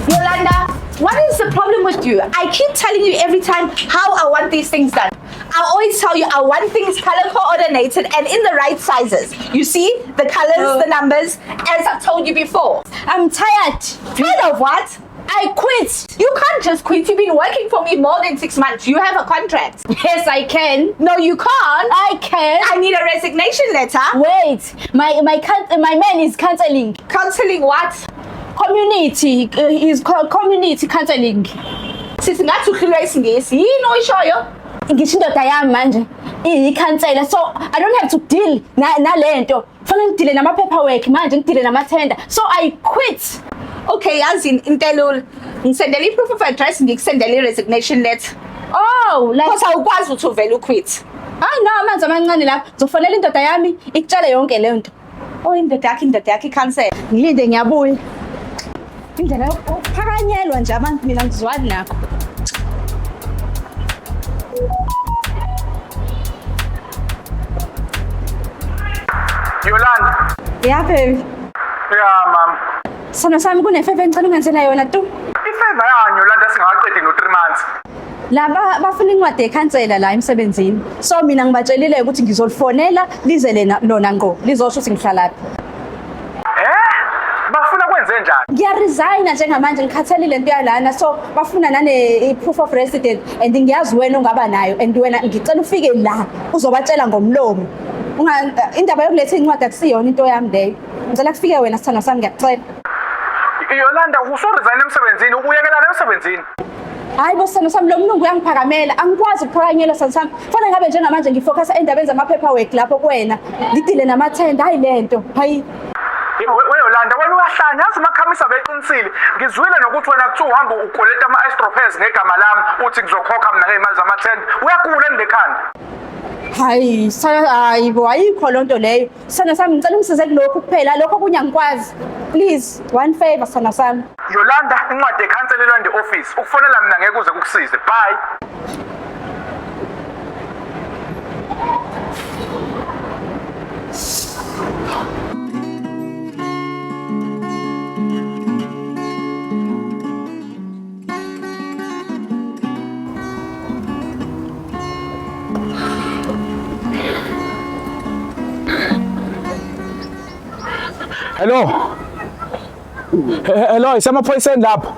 Yolanda, what is the problem with you? I keep telling you every time how I want these things done. I always tell you I want things color coordinated and in the right sizes. You see the colors, the numbers, as I've told you before. I'm tired. Tired of what? I quit. You can't just quit. You've been working for me more than 6 months. You have a contract. Yes, I can. No, you can't. I can. I need a resignation letter. Wait, my man is counseling. Counseling what? Community is community counseling. Sisi ngathi uhlulwa isiNgisi. Yini oyishoyo? Ngisho indoda yami manje iyikhansela, so I don't have to deal nalento. Fanele ngidile nama paperwork manje, ngidile nama tender. So I quit. Okay, yazi into elula. Ngisendele i-proof of address, ngikusendele i-resignation letter. Oh, like Because awukwazi ukuthi uvele uquit. Hayi no, amanzi amancane lapha. Ngizofonela indoda yami ikutshele yonke leyo nto. Oh, indoda yakho, indoda yakho ikhansela. Ngilinde ngiyabuya. Indlela yokuphakanyelwa nje abantu mina ngizwani nakho. Yolanda. Yeah baby. Yeah mama. Sona sami kunefeva engicela ungenzela yona tu. Ifeva yani Yolanda singakaqedi no 3 months. Laba bafuna incwadi yekhansela la emsebenzini. So mina ngibatshelile ukuthi ngizolifonela lize lena lona ngqo lizosho ukuthi ngihlalaphi. Bafuna kwenze njani? Ngiyaresigna njengamanje ngikhathalile into yalana, so bafuna nane proof of resident and ngiyazi wena ongaba nayo and wena ngicela ufike la uzobatshela ngomlomo. Indaba yokuletha incwadi akusiyona into yami leyo. Ngicela kufike wena sithando sami, ngiyakucela. Yolanda usuresign emsebenzini, uyekelana emsebenzini. Hayi bo sithando sami, lo mlungu uyangiphakamela, angikwazi ukuphakanyelwa sithando sami. Fanele ngabe njengamanje ngifocus endabeni zama-paperwork lapho kuwena, ngidile namathenda, hayi lento, hayi. Yolanda wena uyahlanya, yazi umakhamisa beqinisile. Ngizwile nokuthi wena kuthiwa uhamba ukoleta ama-istropes ngegama lami, uthi ngizokhokha mina ngey'mali zamathenda. Uyagula endinekhanda. Hayi, sana hayi bo, ayikho lonto leyo. Sithando sami ngicela ungisize kulokhu kuphela, lokho okunye angikwazi. Please, one favor sithando sami. Yolanda, incwadi yekhansela elwande office. Ukufonela mina ngeke uze kukusize. Bye. Hello. Hello, isemaphoyiseni lapho.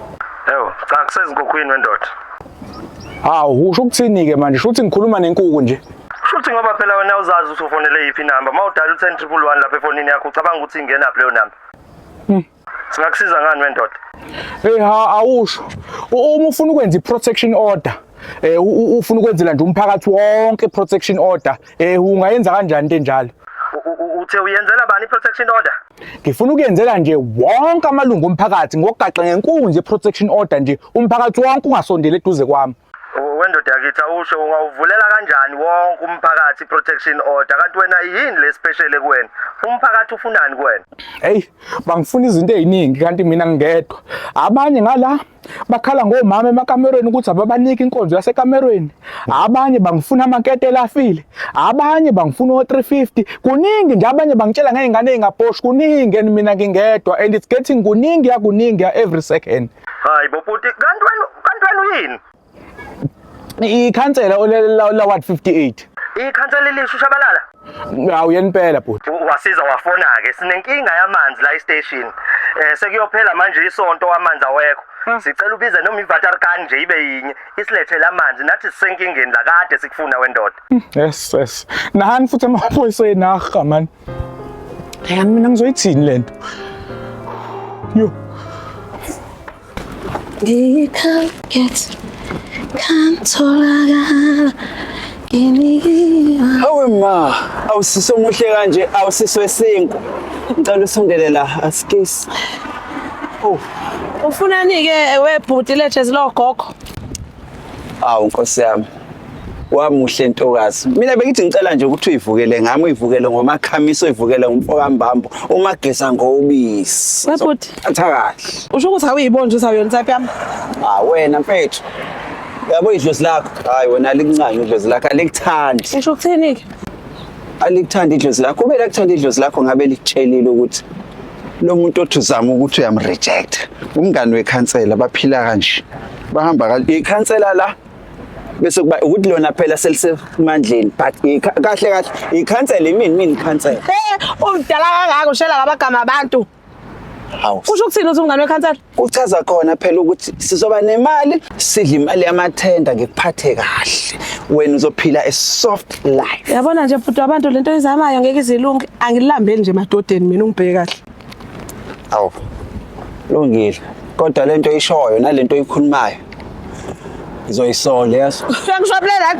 Ewu, cha kusezinkokhwini wendoda. Hawu, usho ukuthini ke manje? Shuthi ngikhuluma nenkuku nje. Shuthi ngoba phela wena uzazi ukuthi ufonele yiphi inamba. Mawudala u-10111 lapha efonini yakho ucabanga ukuthi ingenaphi leyo namba. Singakusiza ngani wendoda? Hey ha, awusho. Uma ufuna ukwenza i-protection order, ufuna ukwenzela nje umphakathi wonke protection order, ungayenza kanjani into enjalo? Uthe uyenzela bani i-protection order? Ngifuna ukuyenzela nje wonke amalungu omphakathi ngokugaxa ngenkunzi i-protection order nje umphakathi wonke ungasondeli eduze kwami. Wendoda yakithi, awusho, ungawuvulela kanjani wonke umphakathi i-protection order? Kanti wena yini le special kuwena? Umphakathi ufunani kuwena? Hey, bangifuna izinto eziningi kanti mina ngingedwa. Abanye ngala bakhala ngomama emakamerweni ukuthi ababaniki inkonzo yasekamerweni. Abanye bangifuna amaketela afile. Abanye bangifuna o350. Kuningi nje, abanye bangitshela ngezingane ezingaposhi, kuningi and mina ngingedwa and it's getting kuningi ya kuningi ya every second. Hayi bo bhuti, kanti wena uyini? Ikhansela la ward 58. Ikhansela elisha uShabalala? Hawu, yena impela bhuti. Wasiza wafona-ke. Sinenkinga yamanzi la e-station. Sekuyophela manje isonto amanzi awekho. Sicela ubize noma i-waterkan nje ibe yinye isilethele amanzi, nathi sisenkingeni la, kade sikufuna wendoda. Yes. Nani futhi amaphoyisa enarha man. Hayi, mina ngizoyithini lento? Yo. Ngikhalket kantholakala nginikiwa. Hawe ma, awusiso muhle kanje, awusiso esinkwa. Ngicela usondele la, asikisi. Oh, Ufunani-ke webhuti lejezi logogo? Awu Nkosi yami. Wamuhle ntokazi. Mina bengithi ngicela nje ukuthi uyivukele ngami, uyivukele ngomakhamiso, uyivukele ngomfokambambo, umageza ngobisi. Webhuti. Thatha kahle. Usho ukuthi awuyiboni nje ukuthi awuyona type yami? Ah wena mfethu. Yabo idlozi lakho. Hayi wena alikuncane idlozi lakho, alikuthandi. Usho ukuthini-ke? Alikuthandi idlozi lakho. Ube lakuthanda idlozi lakho ngabe likutshelile ukuthi lo muntu othi uzama ukuthi uyamreject. Umngani wekhansela, baphila kanje. Bahamba kanje. Ikhansela la bese kuba ukuthi lona phela selisemandleni, but kahle kahle ikhansela imini mina ikhansela. Umdala kangaka ushela ngamagama abantu. Hawu. Usho ukuthini uthi umngane wekhansela? Kuchaza khona phela ukuthi sizoba nemali, sidle imali yamathenda, ngikuphathe kahle. Wena uzophila a soft life. Yabona nje bhuti wabantu, lento oyizamayo ngeke izilunge. Angilambeli nje emadodeni mina, ungibheke kahle. Awu. Lungile. Kodwa lento oyishoyo nalento oyikhulumayo ngizoyisola, yazi. Uyangishwabulela?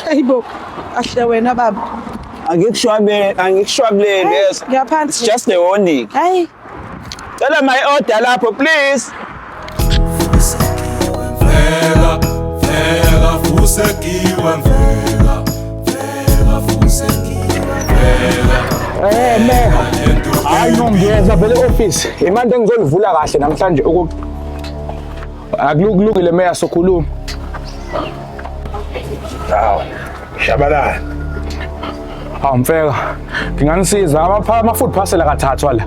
Hayibo. Ahle wena baba. Angikushwabele, angikushwabuleli, yes. Ngiyaphansi. It's just a warning. Hayi. Cela my order lapho please. Mfeka, mfeka, fusekiwe mfeka, mfeka, fusekiwe mfeka. Eh meya. Hayi no, ngiyeza vele office. Imali engizolivula kahle namhlanje uku Akulungile meya, sokhuluma. Hawu, Shabalala. Hawu mfeka. Nginganisiza ama food parcel akathathwa la.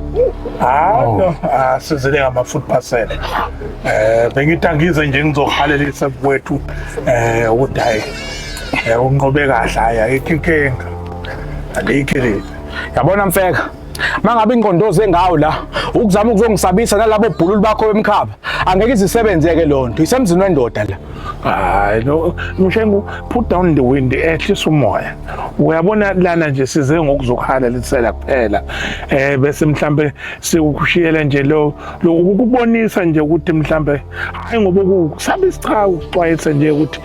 Hayi no, asizele ngama food parcel. Bengithi angize nje ngizohalelisa kwethu ukuthi hayi unqobe kahle, hayi ayikho inkinga. Alikho le. Yabona mfeka. Mangabe ingqondo zengawo la ukuzama ukuzongisabisa nalabo bhululu bakho bemkhaba, angeke izisebenzeke lonto, isemzini wendoda la. Hayi no, Mshengu, put down the wind, ehlisa umoya. Uyabona lana nje size ngokuzokuhalalisela kuphela. Bese mhlambe sikushiyele nje lo ukubonisa nje ukuthi mhlambe hayi ngoba kusaba isicha ukuxwayisa nje ukuthi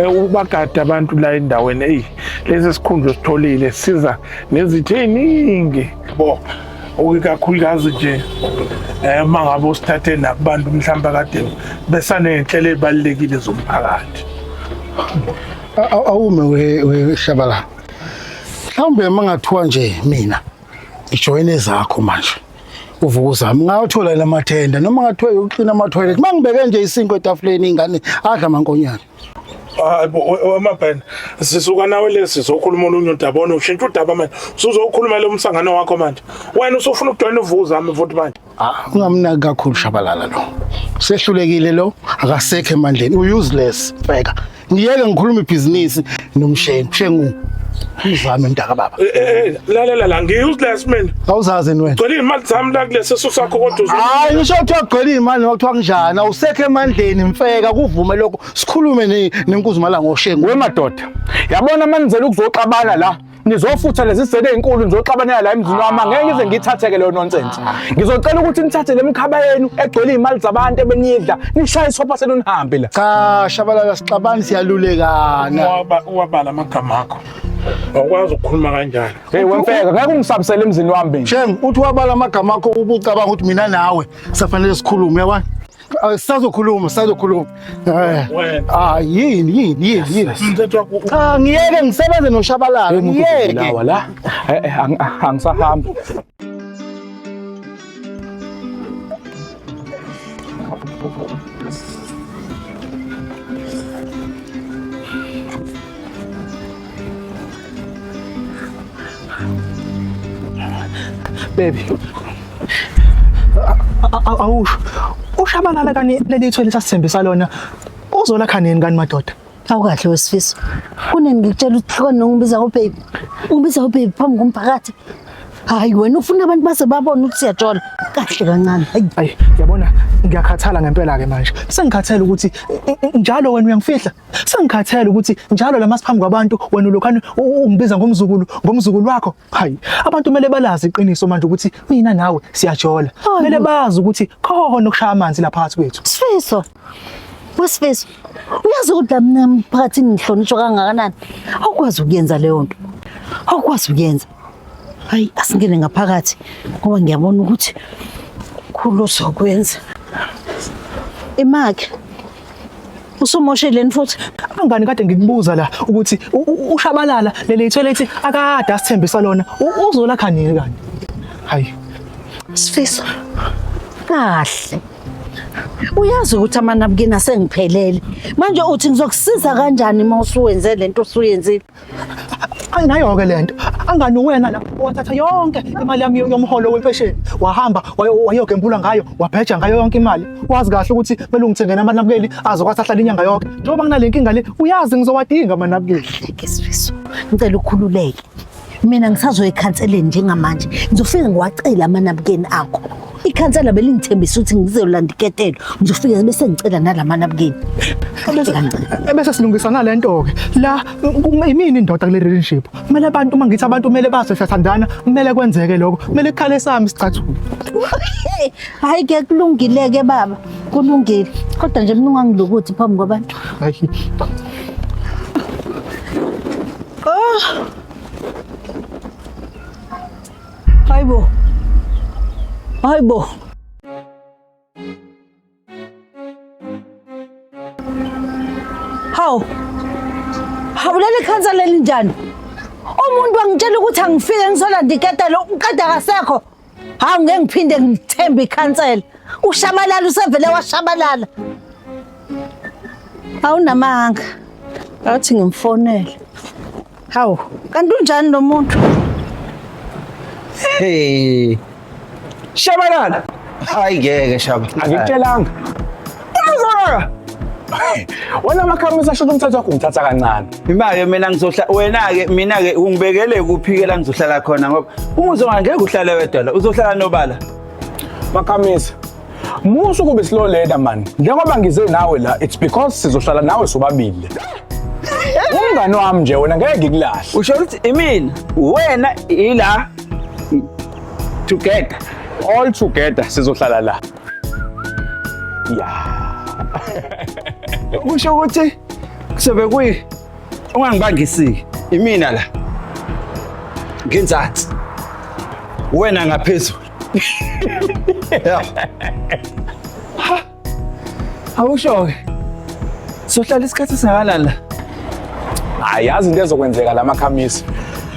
ubagada abantu la endaweni, ey lesi sikhundla sitholile siza nezitho eziningi bo, ikakhulukazi nje mangabe usithathe nakubantu mhlawumbe kade besaney'nhlelo ey'balulekile zomphakathi. Awume we Shabala. Mhlawumbe mangathiwa nje mina ngijoyine ezakho manje. Uvukuzami ngawathola lamathenda noma ngathiwa yokucleana ama toilet, mangibeke nje isinkwa etafuleni ingane adla amankonyane. Hayi bo, wemabhena, sisuka nawe lesi sizokhuluma olunye udaba, wona ushintsha udaba manje, usuzokhuluma lo msangano wakho manje, wena usufuna ukujoyina uvukuzami futhi manje. Ah, ungamnaki kakhulu Shabalala lo. Sehlulekile lo, akasekho emandleni, useless. Bheka. Ngiyeke ngikhuluma ibhizinisi noMshengu. Mshengu. Uzame mntaka baba. Lalela la, ngi-useless mina? Awuzazi wena. Gcwele iy'mali zami la kulesi sakho kodwa Hayi, ngisho kuthiwa kugcwele iy'mali noma kuthiwa kunjani, awusekho emandleni mfeka, kuvume lokho. Sikhulume nenkuzimalanga ngoshengu. We madoda, yabona manizela ukuzoxabana la, nizofutha lezi zene ezinkulu, nizoxabanela la emzini wami, angeke ngize ngithatheke leyo nonsense. Ngizocela ukuthi nithathe le mkhaba yenu egcwele iy'mali zabantu ebenidla, nishaye isopha senu nihambe la. Cha Shabalala, sixabani, siyalulekana. Wabala amagama akho. Awukwazi ukukhuluma kanjalo. Hey wemfeka, ngeke ungisabisele emzini wami mina. Shem, uthi wabala amagama akho ubucabanga ukuthi mina nawe safanele sikhulume, uyabona? Sisazokhuluma, sisazokhuluma. Wena. Ah, yini yini yini yini? Umthetho wakho Cha, ngiyeke ngisebenze noShabalala, ngiyeke. Lawa la. Angisahambi. Baby. Awusho. Ushabalala kani leli thwele sasithembisa lona. Uzolakha nini kani madoda? Awukahle wesifiso. Kunini ngikutshela ukuthi hlukane nongibiza ngobaby. Ungibiza ngobaby phambi komphakathi. Hayi wena ufuna abantu base babone ukuthi siyajola. Kahle kancane. Hayi. Ayi, yabona ngiyakhathala ngempela ke manje. Sengikhathele ukuthi njalo wena uyangifihla. Sengikhathele ukuthi njalo la masiphambi kwabantu wena ulokhani ungibiza ngomzukulu, ngomzukulu wakho. Hayi, abantu kumele balazi iqiniso manje ukuthi mina nawe siyajola. Kumele bazi ukuthi khona okushaya amanzi lapha phakathi kwethu. Sifiso. Wesifiso. Uyazi ukuthi la mina emphakathini ngihlonishwa kangakanani. Awukwazi ukuyenza leyo nto. Awukwazi ukuyenza. Hayi asingene ngaphakathi ngoba ngiyabona ukuthi khulu uzokwenza. Imakhe. Usumosheleni futhi? Angani kade ngikubuza la ukuthi uShabalala leli toilet akade asithembisa lona uzolakha nini kani? Hayi. Sifiso. Kahle. Uyazi ukuthi amanabukeni asengiphelele. Manje uthi ngizokusiza kanjani uma usuwenze lento osuyenzile? Anginayo-ke lento. Angani wena la wathatha yonke imali yami yomholo wempesheni. Wahamba wayogembula ngayo, wabheja ngayo yonke imali. Wazi kahle ukuthi kumele ungithengele amanabukeli azokwazi ahlala inyanga yonke. Njengoba nginale nkinga le, uyazi ngizowadinga amanabukeli. Ke Sifiso, ngicela ukhululeke. Mina ngisazoya ekhanseleni njengamanje. Ngizofika ngiwacela amanabukeni akho. Ikhansela belingithembisa ukuthi ngizolanda iketelo. Ngizofika bese ngicela nalamanabukeni. Ebese silungisa nalento ke. La imini indoda kule relationship. Kumele abantu uma ngithi abantu kumele baze siyathandana, kumele kwenzeke lokho. Kumele kukhale sami isicathulo. Hayi ke kulungile ke baba. Kulungile. Kodwa nje mina ungangilokuthi phambi kwabantu. Hayi. Oh. Hayibo. Hayibo. Hawu. Hawu leli khansela elinjani? Umuntu angitshela ukuthi angifike ngizolanda iketelo uqeda kasekho. Hawu ngeke ngiphinde ngithembe ikhansela. Ushabalala usevele washabalala. Awunamanga. Athi ngimfonele. Hawu, kanti unjani lo muntu? Hey. Shabalala. Hayi ngeke Shabalala. Angikutshelanga. Uzolaka. Wena makhamisa asho umthatho wakho ungithatha kancane. Imake mina ngizohla wena ke mina ke ungibekele kuphi ke la ngizohlala khona ngoba uma uzongangeke uhlale wedwa la uzohlala nobala. Makhamisa. Musu kube slow leader man. Njengoba ngize nawe la it's because sizohlala nawe sobabili. Umngani wami nje wena ngeke ngikulahle. Usho ukuthi imina wena ila together. All together sizohlala la. Yeah. Usho ukuthi kuzobe kuyi ungangibangisi imina la. Ngenzansi. Wena ngaphezulu. Yeah. Ha. Awusho ke. Sohlala isikhathi esingakanani la? Hayi yazi into ezokwenzeka la makhamisi.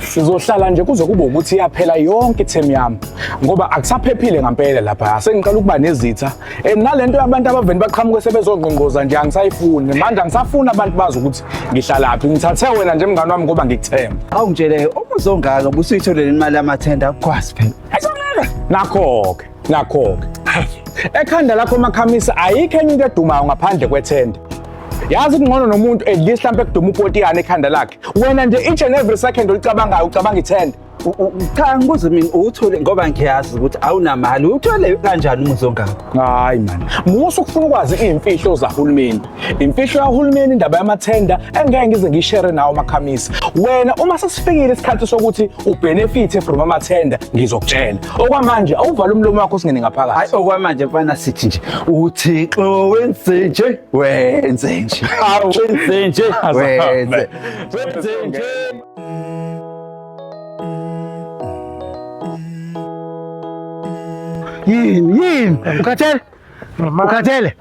Sizohlala nje kuze kube ukuthi iyaphela yonke ithemu yami ngoba akusaphephile ngempela lapha. Sengiqala ukuba nezitha. And nalento yabantu abaveni baqhamuke sebezongqongqoza nje angisayifuni. Manje angisafuni abantu bazi ukuthi ngihlalaphi. Ngithathe wena nje mngani wami ngoba ngikuthemba. Awungitshele uma uzongaka ubusuyitholele imali yamathenda akukwazi phela. Nakho-ke, nakho-ke. Ekhanda lakho makhamisa ayikho enye into edumayo ngaphandle kwethenda. Yazi kungcono nomuntu at least mhlampe kuduma upotiyane ekhanda lakhe. Wena nje each and every second olicabangayo ucabanga ithenda. Cha ngibuze mina uwuthole ngoba ngiyazi ukuthi awunamali uwuthole kanjani umuzi ongaka? Hayi man, musa ukufuna ukwazi iy'mfihlo zahulumeni. Imfihlo yahulumeni indaba yamathenda engeke ngize ngiyishere nawo makhamisa. Wena uma sesifikile isikhathi sokuthi ubenefithe from amathenda ngizokutshela. Okwamanje awuvale umlomo wakho singene ngaphakathi. Hayi okwamanje mfana sithi nje uThixo wenze nje wenze nje. Wenze nje wenze. Wenze nje. Yini yini? Ukhathele? Ukhathele?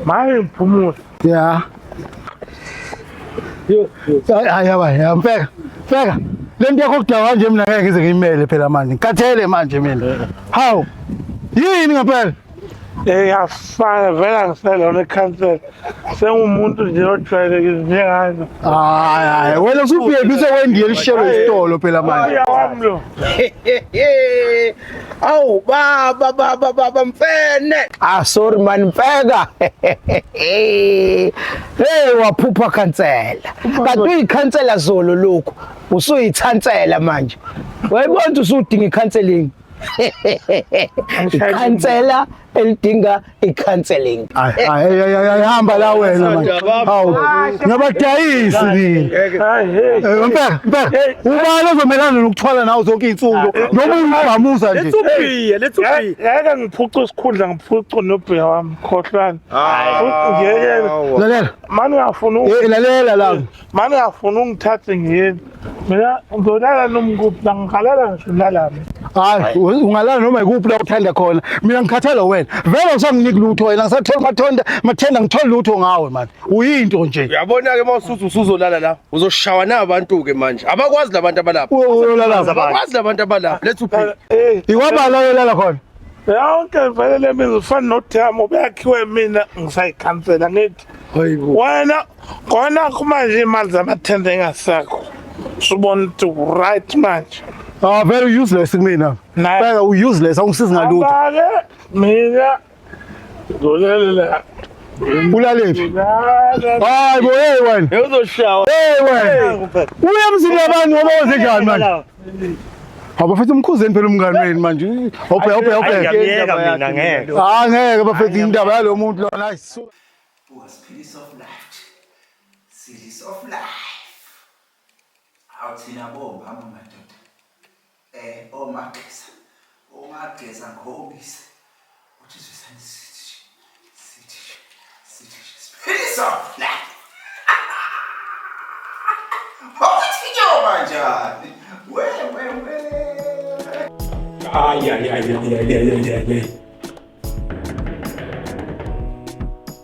Maye ngiphumule. Ya. Yo, hayi hayi, mfeka. Mfeka. Le nto yakho kudala kanje mina ngeke ngize ngiyimele phela manje. Ngikhathele manje mina. Hawu. Yini ngempela? Yafana vele angiselona ikhansela. Sengumuntu nje ojwayelekile njengami. Hayi hayi, wena usubhebhi usekwendiye lishelo isitolo phela manje. Wami lo. Awu baba baba baba mfene. Ah sorry man mfeka. Hey waphupha khansela. Kanti uyikhansela zolo lokhu usuyithansela manje. Wayibona usudinga icounseling. Ikhansela elidinga icounseling. Hayi hayi hayi hamba la wena manje. Hawu. Ngiyabadayisi nini. Hayi Mfeka, mfeka. Ubani ozomelana nokuthwala nawo zonke izinsuku noma uyibhamuza nje. Let's ubhiya, let's ubhiya. Ngeke ngiphuce isikhundla ngiphuce nobhiya wami, khohlwana. Ngeke. Lalela. Mani ngafuna Eh lalela la. Mani ngafuna ungithathe ngiyeni. Mina ngizolala nomkuphi la ngihalala ngisho ulala mina. Hayi ungalala noma ikuphi la uthanda khona. Mina ngikhathala wena. Vele usanginiki lutho wena ngisathola mathonda, mathenda ngithola lutho ngawe man. Uyinto nje. Uyabona ke mawusuthi usuzolala la uzoshawa nabantu ke manje. Abakwazi labantu abalapha. Uyolala. Abakwazi labantu abalapha. Let's uphila. Ikwabala uyolala khona. Yonke vele le mizi ufana noThamo beyakhiwe mina ngisayikhansela ngithi. Hayibo. Wena khona manje imali zamathenda engasakho. Usubona ukuthi right manje. Ah very useless kumina. Bheka u useless awungisizi ngalutho. Abake mina ngizolalela. Ulalephi? Hayi bo hey wena. Uzoshawa. Hey wena. Uya emzini yabantu ngoba wenze njani manje? Abafethu umkhuzeni phela umngani wenu manje. Awubhe awubhe awubhe. Ngiyamyeka mina ngeke. Ah ngeke bafethu indaba yalo muntu lona hayi suka. Was of life. Series of life. Awuthina bomama madoda. Omageza. Omageza ngobisi. Uthi zwisani sithi sithi sithi series of life. Awuthi nyoba njani? We we we. Ay ay ay ay ay ay ay ay.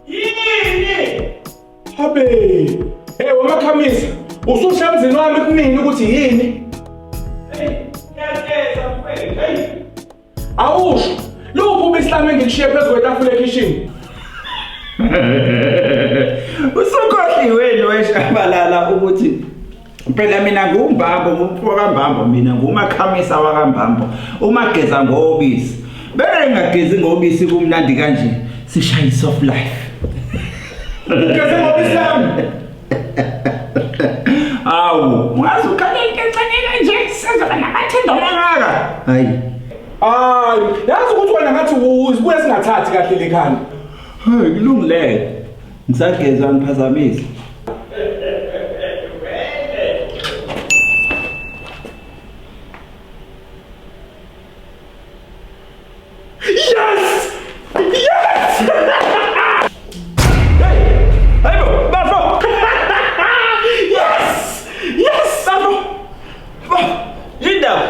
Yini? Habe. Hey wamakhamisa, ususha emzini wami kunini ukuthi yini? Hey, ngiyageza mfethu. Hey. Awusho, luphi ubislami engilishiye phezu kwetafula ekhishini? Usukhohliwe lo eshabalala ukuthi phela mina ngumbambo ngumfo kaMbambo mina ngumakhamisa wakaMbambo umageza ngobisi bese ngagezi ngobisi kumnandi kanje sishaya soft life. Ugeze ngobisi lami. Awu ungaze ukhalele kancane kanje senza namathenda amangaka. Hayi hayi yazi ukuthi wena ngathi uzibuye singathathi kahle lekhanda. Hey kulungile ngisageza ngiphazamisa. Yes! Yes! Hey! Hayibo, bafo! Yes! Yes, bafo! Bafo, yindaba.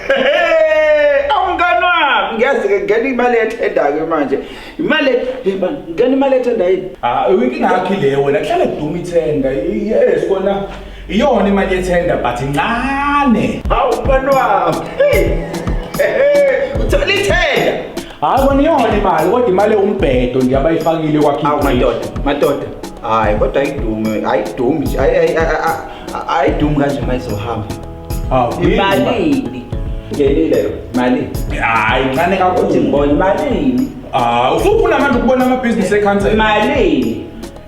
Hey, awungani wami, ngiyazi ke ngena imali ethenda ke manje. Imali, hey man, ngena imali ethenda yini? Ah, inkinga yakho le wena, kuhlale kuduma ithenda. Yes, kona iyona imali yethenda but incane. Hawu mngani wami. Hey! Hey, uthola ithenda. Hayi kona iyona imali kodwa imali umbhedo nje abayifakile kwakhe. Awu madoda, madoda. Hayi kodwa ayidume, ayidumi nje. Ayidumi kanje mayizohamba. Hawu, imalini? Ngenile yo, mali. Hayi incane kakhulu. Uthi ngibona imalini? Ah, usufuna manje ukubona amabhizinisi ekhansela. Malini?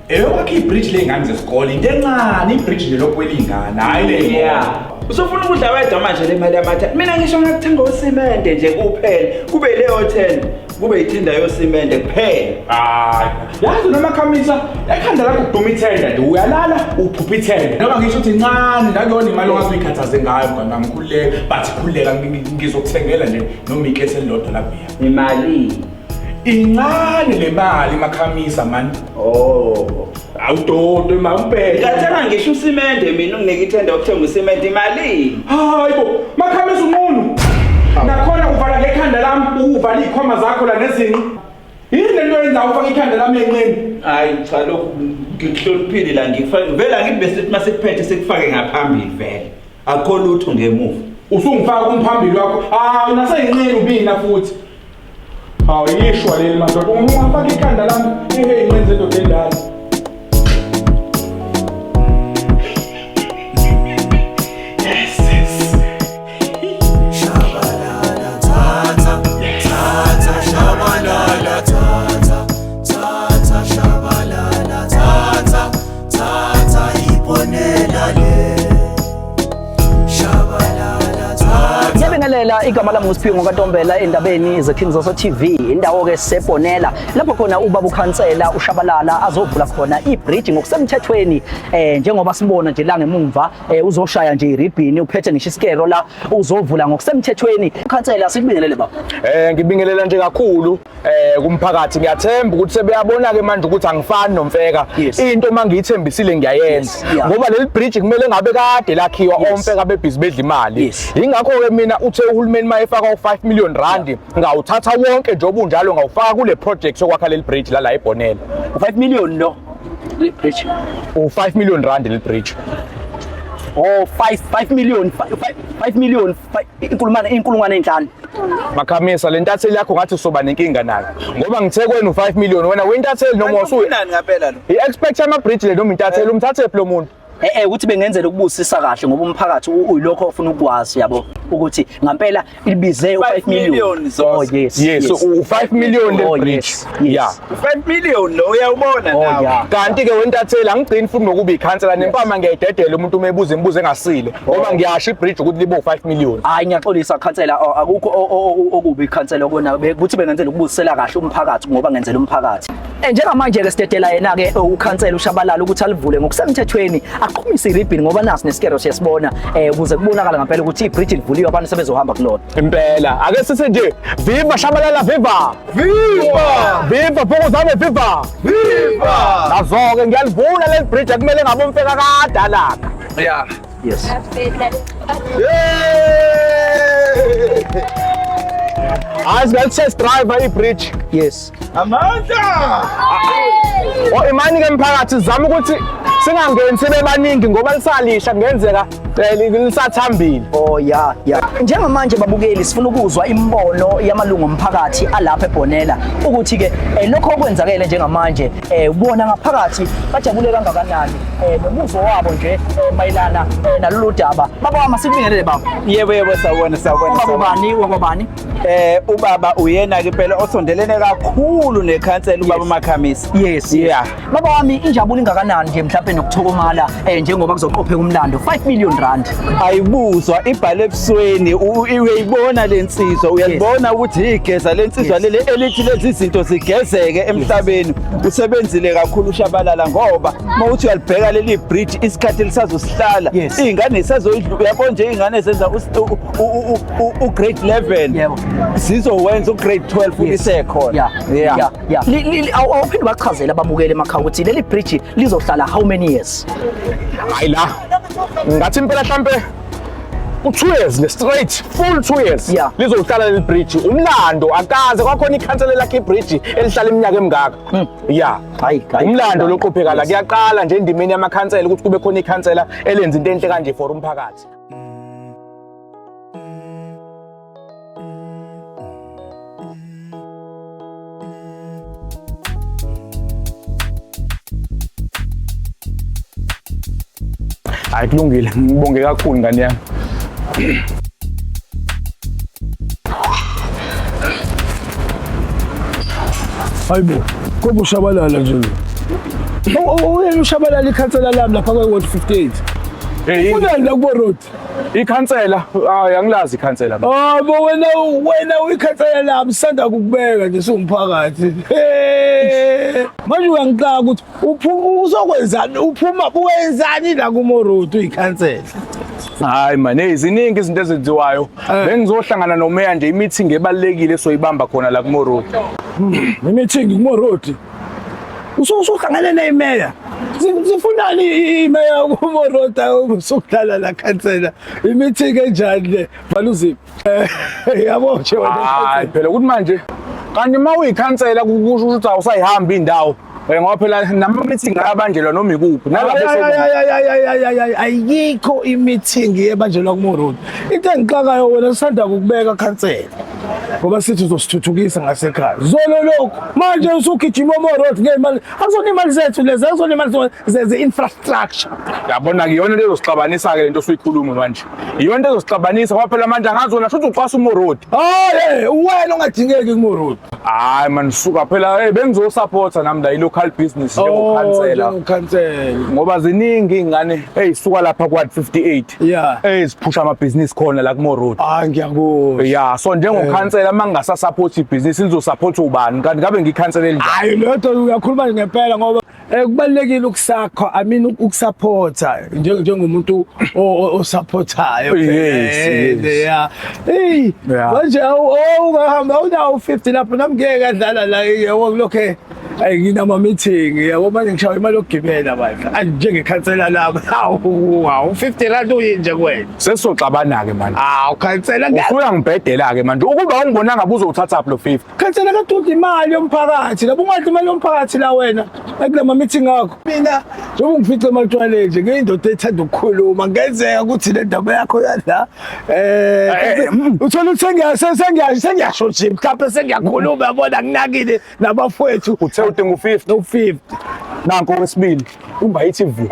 Eyokwakha ibridge ley'ngane zesikole, into encane ibridge nje lokuwela iy'ngane, hhayi le. Yeah. Usufuna ukudla wedwa manje le mali yamatha. Mina ngisho ngakuthenga usimende nje kuphela. Kube leyo 10, kube ithinda yosimende kuphela. Hayi, yazi noma khamisa, ekhanda lakho kuduma ithenda nje, uyalala uphupha ithenda. Noma ngisho ukuthi incane, nakuyona imali ongaze uyikhathaze ngayo mngani wami, khululeka, but khululeka ngizokuthengela nje noma ikesi elilodwa labhiya. Imali. Incane le mali makhamisa man. Oh. Awudodo imali. Ngathenga ngisho usimende mina unginike ithenda yokuthenga usimende imali. Hayibo, makhamisa unqunu. Nakhona uvala ngekhanda lami uvala izikhwama zakho la nezinqi. Yini lento oyenzayo ufaka ikhanda lami enqeni? Hayi cha, lokhu ngikuhloniphile la, ngikufake vele, angithi besithi masikuphethe sikufake ngaphambili, vele akukho lutho ngemuva. Usungifaka kumphambili wakho. Hawu, naseyinqeni ubina futhi. Hawu, yishwa leli madoda. Ungafaka ikhanda lami ey'nqeni zendoda endala. Thatha, thatha, shabalala, thatha, thatha, shabalala, thatha, thatha, ibonela le. Shabalala, thatha. Ngiyabingelela, igama lami nguSiphiwe ngokaNtombela endabeni ze-King Zoso TV. Indawo-ke seBonela lapho khona ubaba ukhansela uShabalala azovula khona ibridge ngokusemthethweni, njengoba sibona nje la ngemumva, uzoshaya nje iribbon, uphethe ngisho isikero la, uzovula ngokusemthethweni. Ukhansela, sikubingelele baba. Ngibingelela nje kakhulu kumphakathi. Ngiyathemba ukuthi sebeyabona ke manje ukuthi angifani noMfeka. Into mangiyithembisile ngiyayenza. Ngoba leli bridge kumele ngabe kade lakhiwa, oMfeka bebhizi bedla imali. Ingakho ke mina uthe uhulumeni mayefaka u5 million rand, ngawuthatha wonke nje obunjalo ngawufaka kule project yokwakha leli bridge la eBonela. U5 million lo le bridge? U5 million rand leli bridge. Oh, 5 5 million, 5 million, inkulungwane enhlanu. Makhamisa, le ntatheli yakho ngathi usoba nenkinga nayo. Ngoba ngithe kwena u5 million, wena uyintatheli noma usu Ufunani ngempela lo? I-expect ama bridge le noma intatheli, umthathe phi lo muntu? Ukuthi bengenzela ukubusisa kahle ngoba umphakathi uyilokho ofuna ukwazi, yabo, ukuthi ngampela ilibize u5 million. Oh yes. Yes, u5 million le bridge. Yeah. 5 million lo, uyawubona nawe. Kanti ke wentatheli, angigcini futhi nokuba ikhansela, nempama ngiyayidedela umuntu uma ebuza imibuzo engasile, ngoba ngiyasho ibridge ukuthi libe u5 million. Hayi, ngiyaxolisa khansela, akukho okubi khansela, kona ukuthi bengenzela ukubusisela kahle umphakathi ngoba ngenzela umphakathi. Njengamanje ke sidedela yena ke ukhansela uShabalala ukuthi alivule ngokusemthethweni, aqhumise iribbon, ngoba nasi nesikero siyasibona, ukuze kubonakala ngempela ukuthi ibridge livuliwe, abantu sebezohamba kulona. Impela, ake sithi nje viva Shabalala, viva! Viva! Viva Phukuzane, viva! Viva! Nazo-ke ngiyalivula leli bridge, akumele ngabe uMfeka kade alakha. Yeah. Yes. Hayi, singali-test drive i-bridge. Yes. Amandla! Oh, imani ke mphakathi, sizama ukuthi singangeni sibe baningi ngoba lisalisha, kungenzeka lisathambile. Oh ya. Njengamanje babukeli, sifuna ukuzwa imibono yamalungu omphakathi alapha eBonela ukuthi ke lokho okwenzakele njengamanje, bona ngaphakathi bajabule kangakanani, nomuzwa wabo nje mayelana nalolu daba. Baba wami, sikubingelele baba. Yebo yebo, sawubona sawubona. Ubaba ubani, wakwabani? Ubaba uyena ke phela osondelene kakhulu nekhansela, ubaba Makhamisa. Yes. Yeah. Baba wami, injabulo ingakanani nje mhlawumbe nokuthokomala njengoba kuzoqopheka umlando, 5 million rand? Ayibuzwa, ibhale ebusweni, uyayibona lensizwa, uyalibona ukuthi igeza lensizwa leli elithi lezi zinto zigezeke emhlabeni. Usebenzile kakhulu uShabalala, ngoba mawuthi uyalibheka leli bridge, isikhathi lisazosihlala, izingane zisazoyidlula. Uyabona nje izingane zenza u grade 11 sizowenza u grade 12 lisekhona. Yeah. Awuphinde bachazele ababukeli emakhaya ukuthi leli bridge lizohlala how many years? Hayi la. Ngathi impela mhlambe u2 years le, straight full 2 years lizohlala leli bridge. Umlando, akaze kwakhona ikhansela lakhe ibridge elihlala iminyaka emingaka. Yeah. Hayi, umlando loqopheka la, kuyaqala nje endimeni yamakhansela ukuthi kube khona ikhansela elenza into enhle kanje for umphakathi. Hayi, kulungile, ngibonge kakhulu ngane yami. Hayibo, kobe uShabalala nje lo. Uyena uShabalala, ikhansela lami lapha kwa-Ward 58. Hey, Unani la kubo road? Ikhansela, hayi, angilazi ikhansela. Oh, bo wena uyikhansela lami, sisanda kukubeka nje siwumphakathi. Hey, manje uyangixaka ukuthi uphuma uzokwenzani, uphuma wenzani la kumo road uyikhansela? Hayi man, hey, ziningi izinto ezenziwayo. Bengizohlangana nomeya nje, i-meeting ebalekile soyibamba khona la kumo road. I-meeting kumo road. Usuhlangene neyimeya. Sifunani imeya kuMoroda usukudlala la khansela. I-meeting enjani le? Vala uzipho. Yabo nje wena. Hayi phela ukuthi manje kanti uma uyikhansela kusho ukuthi awusayihambi indawo. Ngoba phela nama meeting ayabanjelwa noma ikuphi. Nalapho Ayikho i-meeting ebanjelwa kuMoroda. Into engixakayo wena usanda kukubeka khansela. Ngoba sithi uzosithuthukisa ngasekhaya. Zolo lokhu manje usugijima oMoroda ngemali. Akuzona imali zethu lezi, akuzona imali ze infrastructure. Yabona ke iyona into ezosixabanisa ke lento osuyikhuluma manje. Iyona into ezosixabanisa ngoba phela manje angazi wena shuthi ucwasa uMorodi. Hayi, wena ongadingeki kuMorodi. Hayi man suka phela hey bengizosupporta nami la i-local business njengokhansela. Njengokhansela. Ngoba ziningi ingane eyisuka lapha kwa 58. Yeah. Eziphusha amabhizinisi khona la kuMorodi. Ah ngiyakuzwa. Yeah, so njengokhansela mangingasa-support ibhizinisi lizosupport ubani? Kanti ngabe ngikhansela elinjani? Hayi lodwa uyakhuluma ngempela ngoba kubalekile ukusakha, I mean ukusupporta njengomuntu osupportayo. Yes, yes. Yeah. Hey, manje awungahamba awunawo 50 lapho nami ngeke ngadlala la yabo kulokho ayi nginama meeting yabo manje ngishaya imali yokugibela manje. Njengekhansela lami. Hawu, hawu 50 rand uyinje kuwena. Sesizoxabana ke manje. Awu khansela Usuyangibhedela ke manje. Ukuba ungibonanga buzowuthatha lo 50. Khansela kade udla imali yomphakathi labo ungadla imali yomphakathi la wena ekulama meeting akho. Mina njengoba ungifice ematshwaleni nje ngiyindoda ethanda ukukhuluma ngenzeka ukuthi le ndaba yakho yala uthola ukuthi sengiyasho nje mhlawumbe sengiyakhuluma yabona nginakile nabafowethu. Uthe udinga u50. U50. Nanko wesibili ungayithi vu.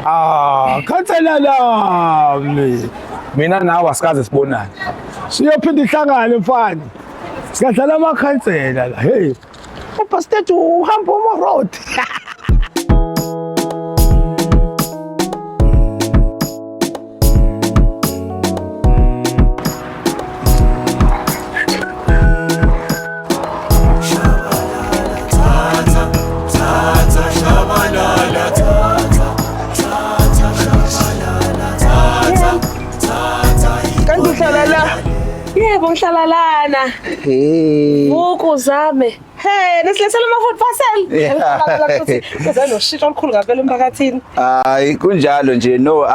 Ah, khansela lami. Mina nawe asikaze sibonane. Siyophinda ihlangane mfana. Singadlala amakhansela la. Hey. Ubastet uhamba uma road. Thatha, thatha, shabalala, thatha, thatha, shabalala, thatha, thatha. Kanti uhlala la? Yebo ngihlala lana. Hey. Vuku zame. Hey, nisilethele ama food parcel. Yeah. Kuze noshintsho olukhulu kakhulu emphakathini. Hayi kunjalo nje no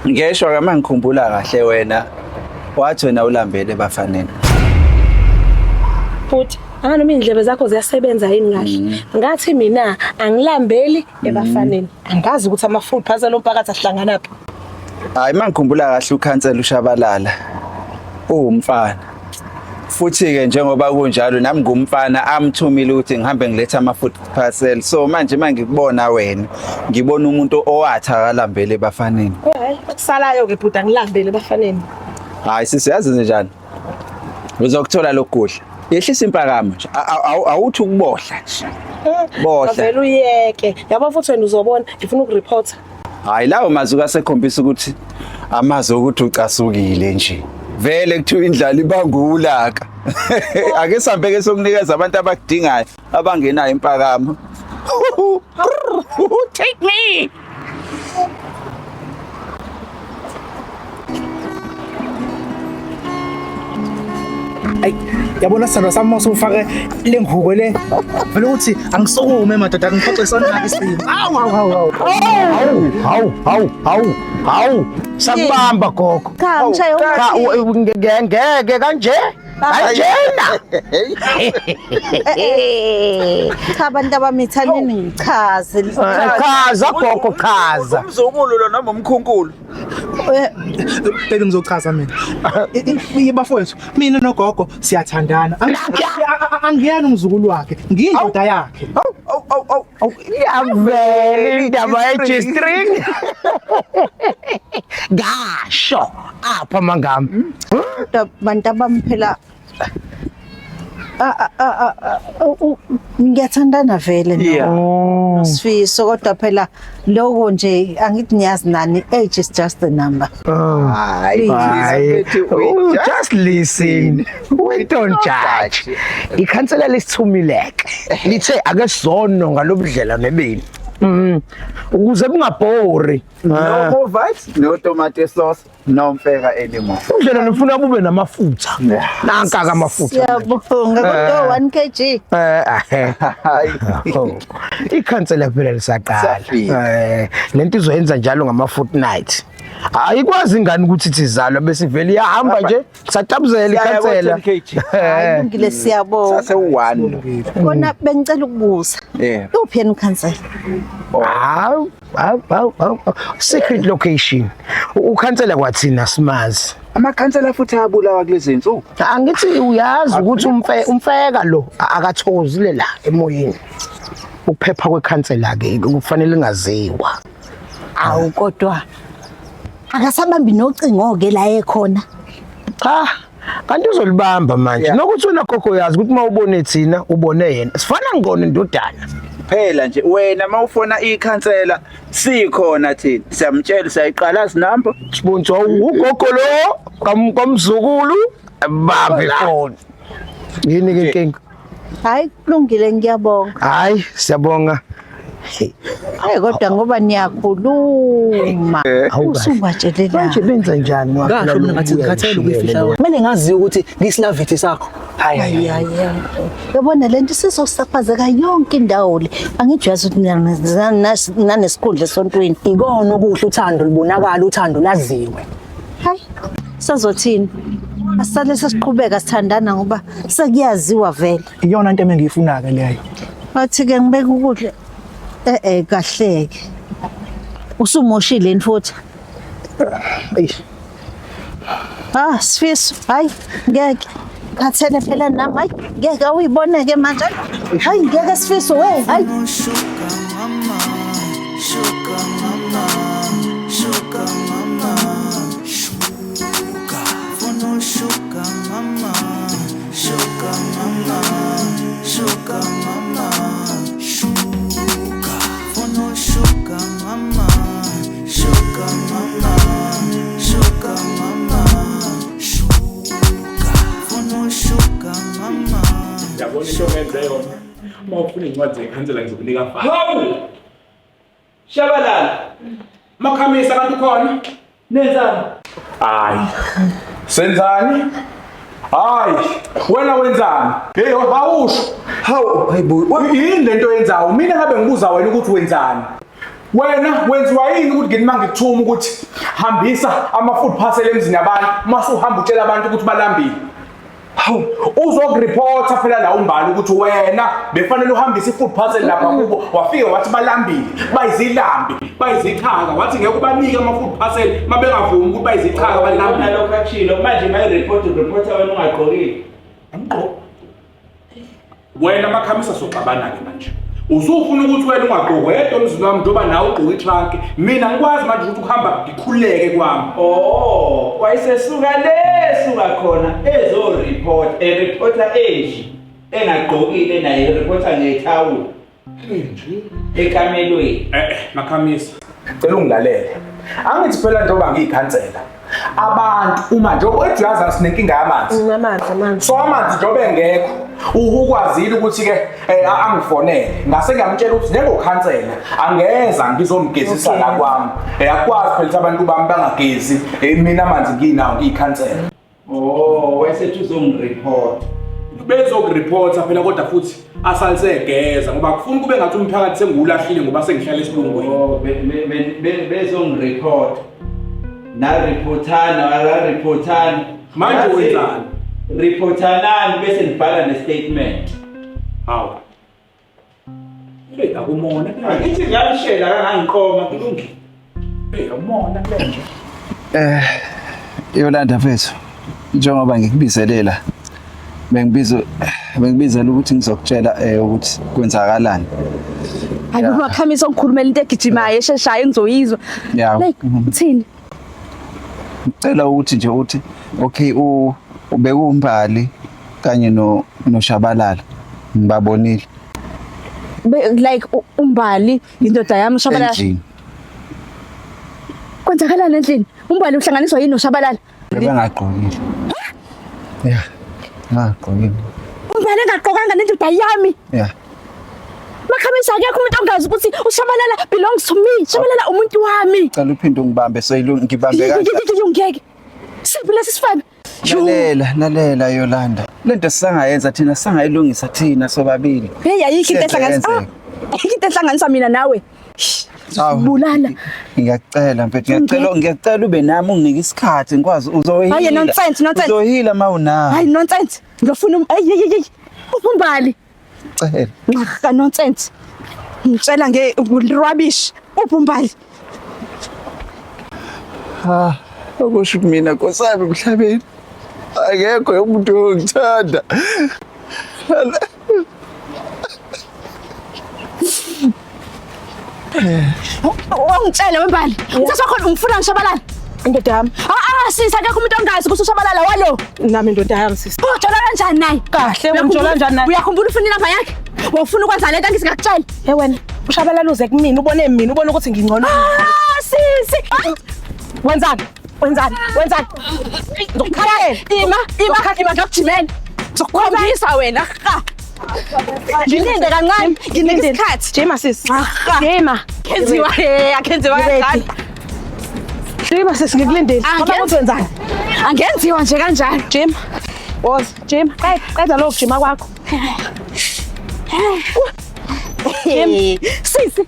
ngeshwa ke mangikhumbula kahle wena wathi wena ulambele bafanele. Futhi anganoma indlebe zakho ziyasebenza yini kahle. Ngathi mina angilambeli ebafaneni. Angazi ukuthi ama food parcel omphakathi ahlangana phi. Hayi mangikhumbula kahle ukhansela uShabalala uwumfana. Futhi ke njengoba kunjalo nami ngumfana amthumile ukuthi ngihambe ngiletha ama food parcel. So manje mangikubona wena ngibona umuntu owathi akalambele bafaneni. Hayi, okusalayo ke bhuti angilambele ebafaneni. Hayi sisi yazi njani? Uzokuthola lokudla. Yehlisa impakamo nje. Awuthi ukubohla nje. Bohla. Vele uyeke. Yabo futhi wena uzobona ngifuna ukureport. Hayi lawo mazwi asekhombisa ukuthi amazwi ukuthi ucasukile nje. Vele kuthiwa indlala ibangulaka. Ake sihambe ke sokunikeza abantu abakudingayo abangenayo impakamo. Take me. Ayi, yabona sithandwa sami mase ufake le ngubo le. Vele uthi angisukume madoda ngiphoxe sona isimo. Awu awu awu awu. Hawu hawu hawu hawu. Sakubamba gogo. Cha, ngishaye Cha, ngeke kanje. Kanjena. Cha bantu abamithanini ngichaze. Chaza gogo chaza. Umzukulu lo noma umkhunkulu. Baby ngizochaza mina. Bafowethu, mina nogogo siyathandana. Angiyena umzukulu wakhe, ngiyindoda yakhe. Iyavela indaba ye-G-string. Ngasho apha mangami. Kodwa bantu abami phela ngiyathandana vele no Sifiso kodwa phela lokho nje angithi niyazi nani age is just a number. Hayi, hayi. Just listen. We don't judge. Ikhansela lisithumileke. Lithe ake sizono ngalobudlelwane benu. Ukuze kungabhori. No more vibes, no tomato sauce, no mfeka anymore. Indlela nifuna bube namafutha. Nanka ke amafutha. Siyabonga kodwa 1 kg. Eh. Ikhansela phela lisaqala. Lento izoyenza njalo ngama fortnight. Ayikwazi ingane ukuthi ithi izalwa bese ivele iyahamba nje satabuzela ikhansela. Hayi kulungile siyabonga. Sase 1. Kona bengicela ukubuza. Yeah. Uphi yena ukhansela? Hawu, hawu, hawu, hawu. Secret location. Ukhansela kwathina simazi. Amakhansela futhi ayabulawa kulezi insuku. Angithi uyazi ukuthi umfeka lo akathokozile la emoyeni. Ukuphepha kwekhansela ke kufanele ingaziwa. Awu kodwa akasabambi nocingo ke la ekhona. Cha, kanti uzolibamba manje. Nokuthi wena gogo uyazi ukuthi uma ubone thina ubone yena. Sifana ngqono indodana. Phela nje wena mawufona ikhansela sikhona thina. Siyamtshela siyayiqala sinamba. Sibonisa ugogo lo kamzukulu bambe ifoni. Yini ke inkinga? Hayi kulungile ngiyabonga. Hayi siyabonga. Hayi kodwa ngoba niyakhuluma. Usubatshelela. Manje benza njani Ngasho mina ngathi ngikhathele ukuyifihla wena. Kumele ngazi ukuthi ngisilavithi sakho. Hayi hayi. Hayi hayi. Yabona lento isizosaphazeka yonke indawo le. Angijazi ukuthi nanesikhundla esontweni. Ikona okuhle uthando libonakala uthando laziwe. Hayi sazothini? Asale sesiqhubeka sithandana ngoba sekuyaziwa vele. Iyona into engiyifuna ke leyo. Bathi ke ngibeka ukudla kahleke. Usumoshile futhi. Ah Sifiso, hayi ngeke. Khathele phela nami, hayi ngeke awuyibone ke manje. Hayi ngeke Sifiso we, hayi. Sugar mama, sugar mama, sugar. Funa sugar mama, sugar mama, sugar mama, sugar. Funa sugar mama, sugar mama, sugar mama, sugar. Funa sugar mama. Yabona into ongenze yona. Uma ufuna incwadi zekhansela ngizokunika fa. Hawu! Shabalala. Makhamisa kanti ukhona? Nenzani? Hayi. Senzani? Hayi, wena wenzani? Hey, awusho. Hawu, hayibo. Yini lento oyenzayo? Mina ngabe ngibuza wena ukuthi wenzani? Wena wenziwa yini ukuthi ngini mangikuthuma ukuthi hambisa ama food parcel emzini yabantu, mase uhamba utshela abantu ukuthi balambile. Hawu, uzokureporta phela la umbali ukuthi wena befanele uhambise i-food parcel lapha kubo, wafike wathi balambile, bayizilambi, bayizichaka, wathi ngeke ubanike ama-food parcel mabengavumi ukuthi bayizichaka balambile. Lokho akushilo manje my report reporter wena ungagqokile. Angigqoki. Wena makhamisa soxabana ke manje. Usufuna ukuthi wena ungagqoki wedwa emzini wami njengoba nawe ugqoka i-trunk. Mina ngikwazi manje ukuthi ukuhamba ngikhululeke kwami. Oh, wayesesuka le suka khona ezo report, e reporter enje engagqokile naye reporter ngethawula. Ekamelweni. Makhamisa. Cela ungilalele. Angithi phela njengoba ngiyikhansela. Abantu uma nje oduyaza sinenkinga yamanzi. Amanzi. So amanzi njengoba engekho ukwazile ukuthi ke angifonele. Ngase ngiyamtshela ukuthi njengokhansela angeza ngizomgezisa la kwami. Akwazi phela ukuthi abantu bami bangagezi. Mina amanzi nginawo ngiyikhansela. Oh, wayesethi uzongireport. Bezokureporta phela kodwa futhi asalisegeza ngoba akufuni kube ngathi umphakathi sengiwulahlile ngoba sengihlala esilungwini. Oh, bezongireport. Na reportana, ala reportana. Manje wenzani? Reportanani bese nibhala ne statement. Hawu. Hey, akumona. Angithi ngiyamshela kangangiqoma kulungile. Hey, akumona kule nje. Yolanda mfethu, njengoba ngikubizelela bengibizela ukuthi ngizokutshela ukuthi kwenzakalani. Hayi umakhamisa ongikhulumela into egijimayo esheshayo engizoyizwa. Like uthini? Ngicela ukuthi nje uthi okay ubeka uMbali kanye noShabalala ngibabonile. Like uMbali indoda yami uShabalala. Kwenzakalani endlini? uMbali uhlanganiswa yini noShabalala? Bebengagqokile. Yeah. Ngagqokile. uMbali engagqokanga nendoda yami. Yeah. Makhamisa akekho umuntu ongazi ukuthi uShabalala belongs to me. Shabalala umuntu wami. Cela uphinde ungibambe soyilungi ngibambe kanjani? Ngeke. Siphi lesi sifebe? Lalela, lalela Yolanda. Lento sisangayenza thina sisangayilungisa thina sobabili. Hey ayikho into ehlanganisa. Siyenzeka. Ayikho into ehlanganisa mina nawe. Awu. Bulala. Ngiyacela mfethu, ngiyacela, ngiyacela ube nami unginike isikhathi ngikwazi uzohila. Hayi nonsense, nonsense. Uzohila mawunawo. Hayi nonsense. Ngiyofuna hey hey hey. Uphumbali. Cela. Nxa nonsense. Ngitshela nge rubbish. Uphumbali. Ah, okusho mina Nkosi yami emhlabeni. Akekho umuntu ongithanda. Ungitshele wembali. Umthatha wakho ungifuna ngishabalala. Indoda yami. Ah ah sisi akekho umuntu ongazi ukuthi ushabalala walo. Nami indoda yami sisi. Ujola kanjani naye? Kahle ujola kanjani naye? Uyakhumbula ufuna inamba yakhe? Wawufuna ukwenza lento angisingakutshela. Hey wena, ushabalala uze kumina ubone mina ubone ukuthi ngingcono. Ah sisi. Wenzani? Wenzani? Wenzani? Ngizokukhalela. Ima, ima, ima ngiyokujimela. Ngizokukhombisa wena. Ha. Ngilinde kancane, nginike isikhathi. Jima sisi. Jima. Kenziwa, hey, akenziwa kanjalo. Jima sisi ngikulindile. Ngoba ukuthi wenzani? Angenziwa nje kanjalo. Jima. Woza, Jima. Qeda, qeda lokho jima kwakho. Jim. Sisi.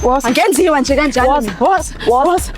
Woza. Angenziwa nje kanjalo. Woza, woza, woza.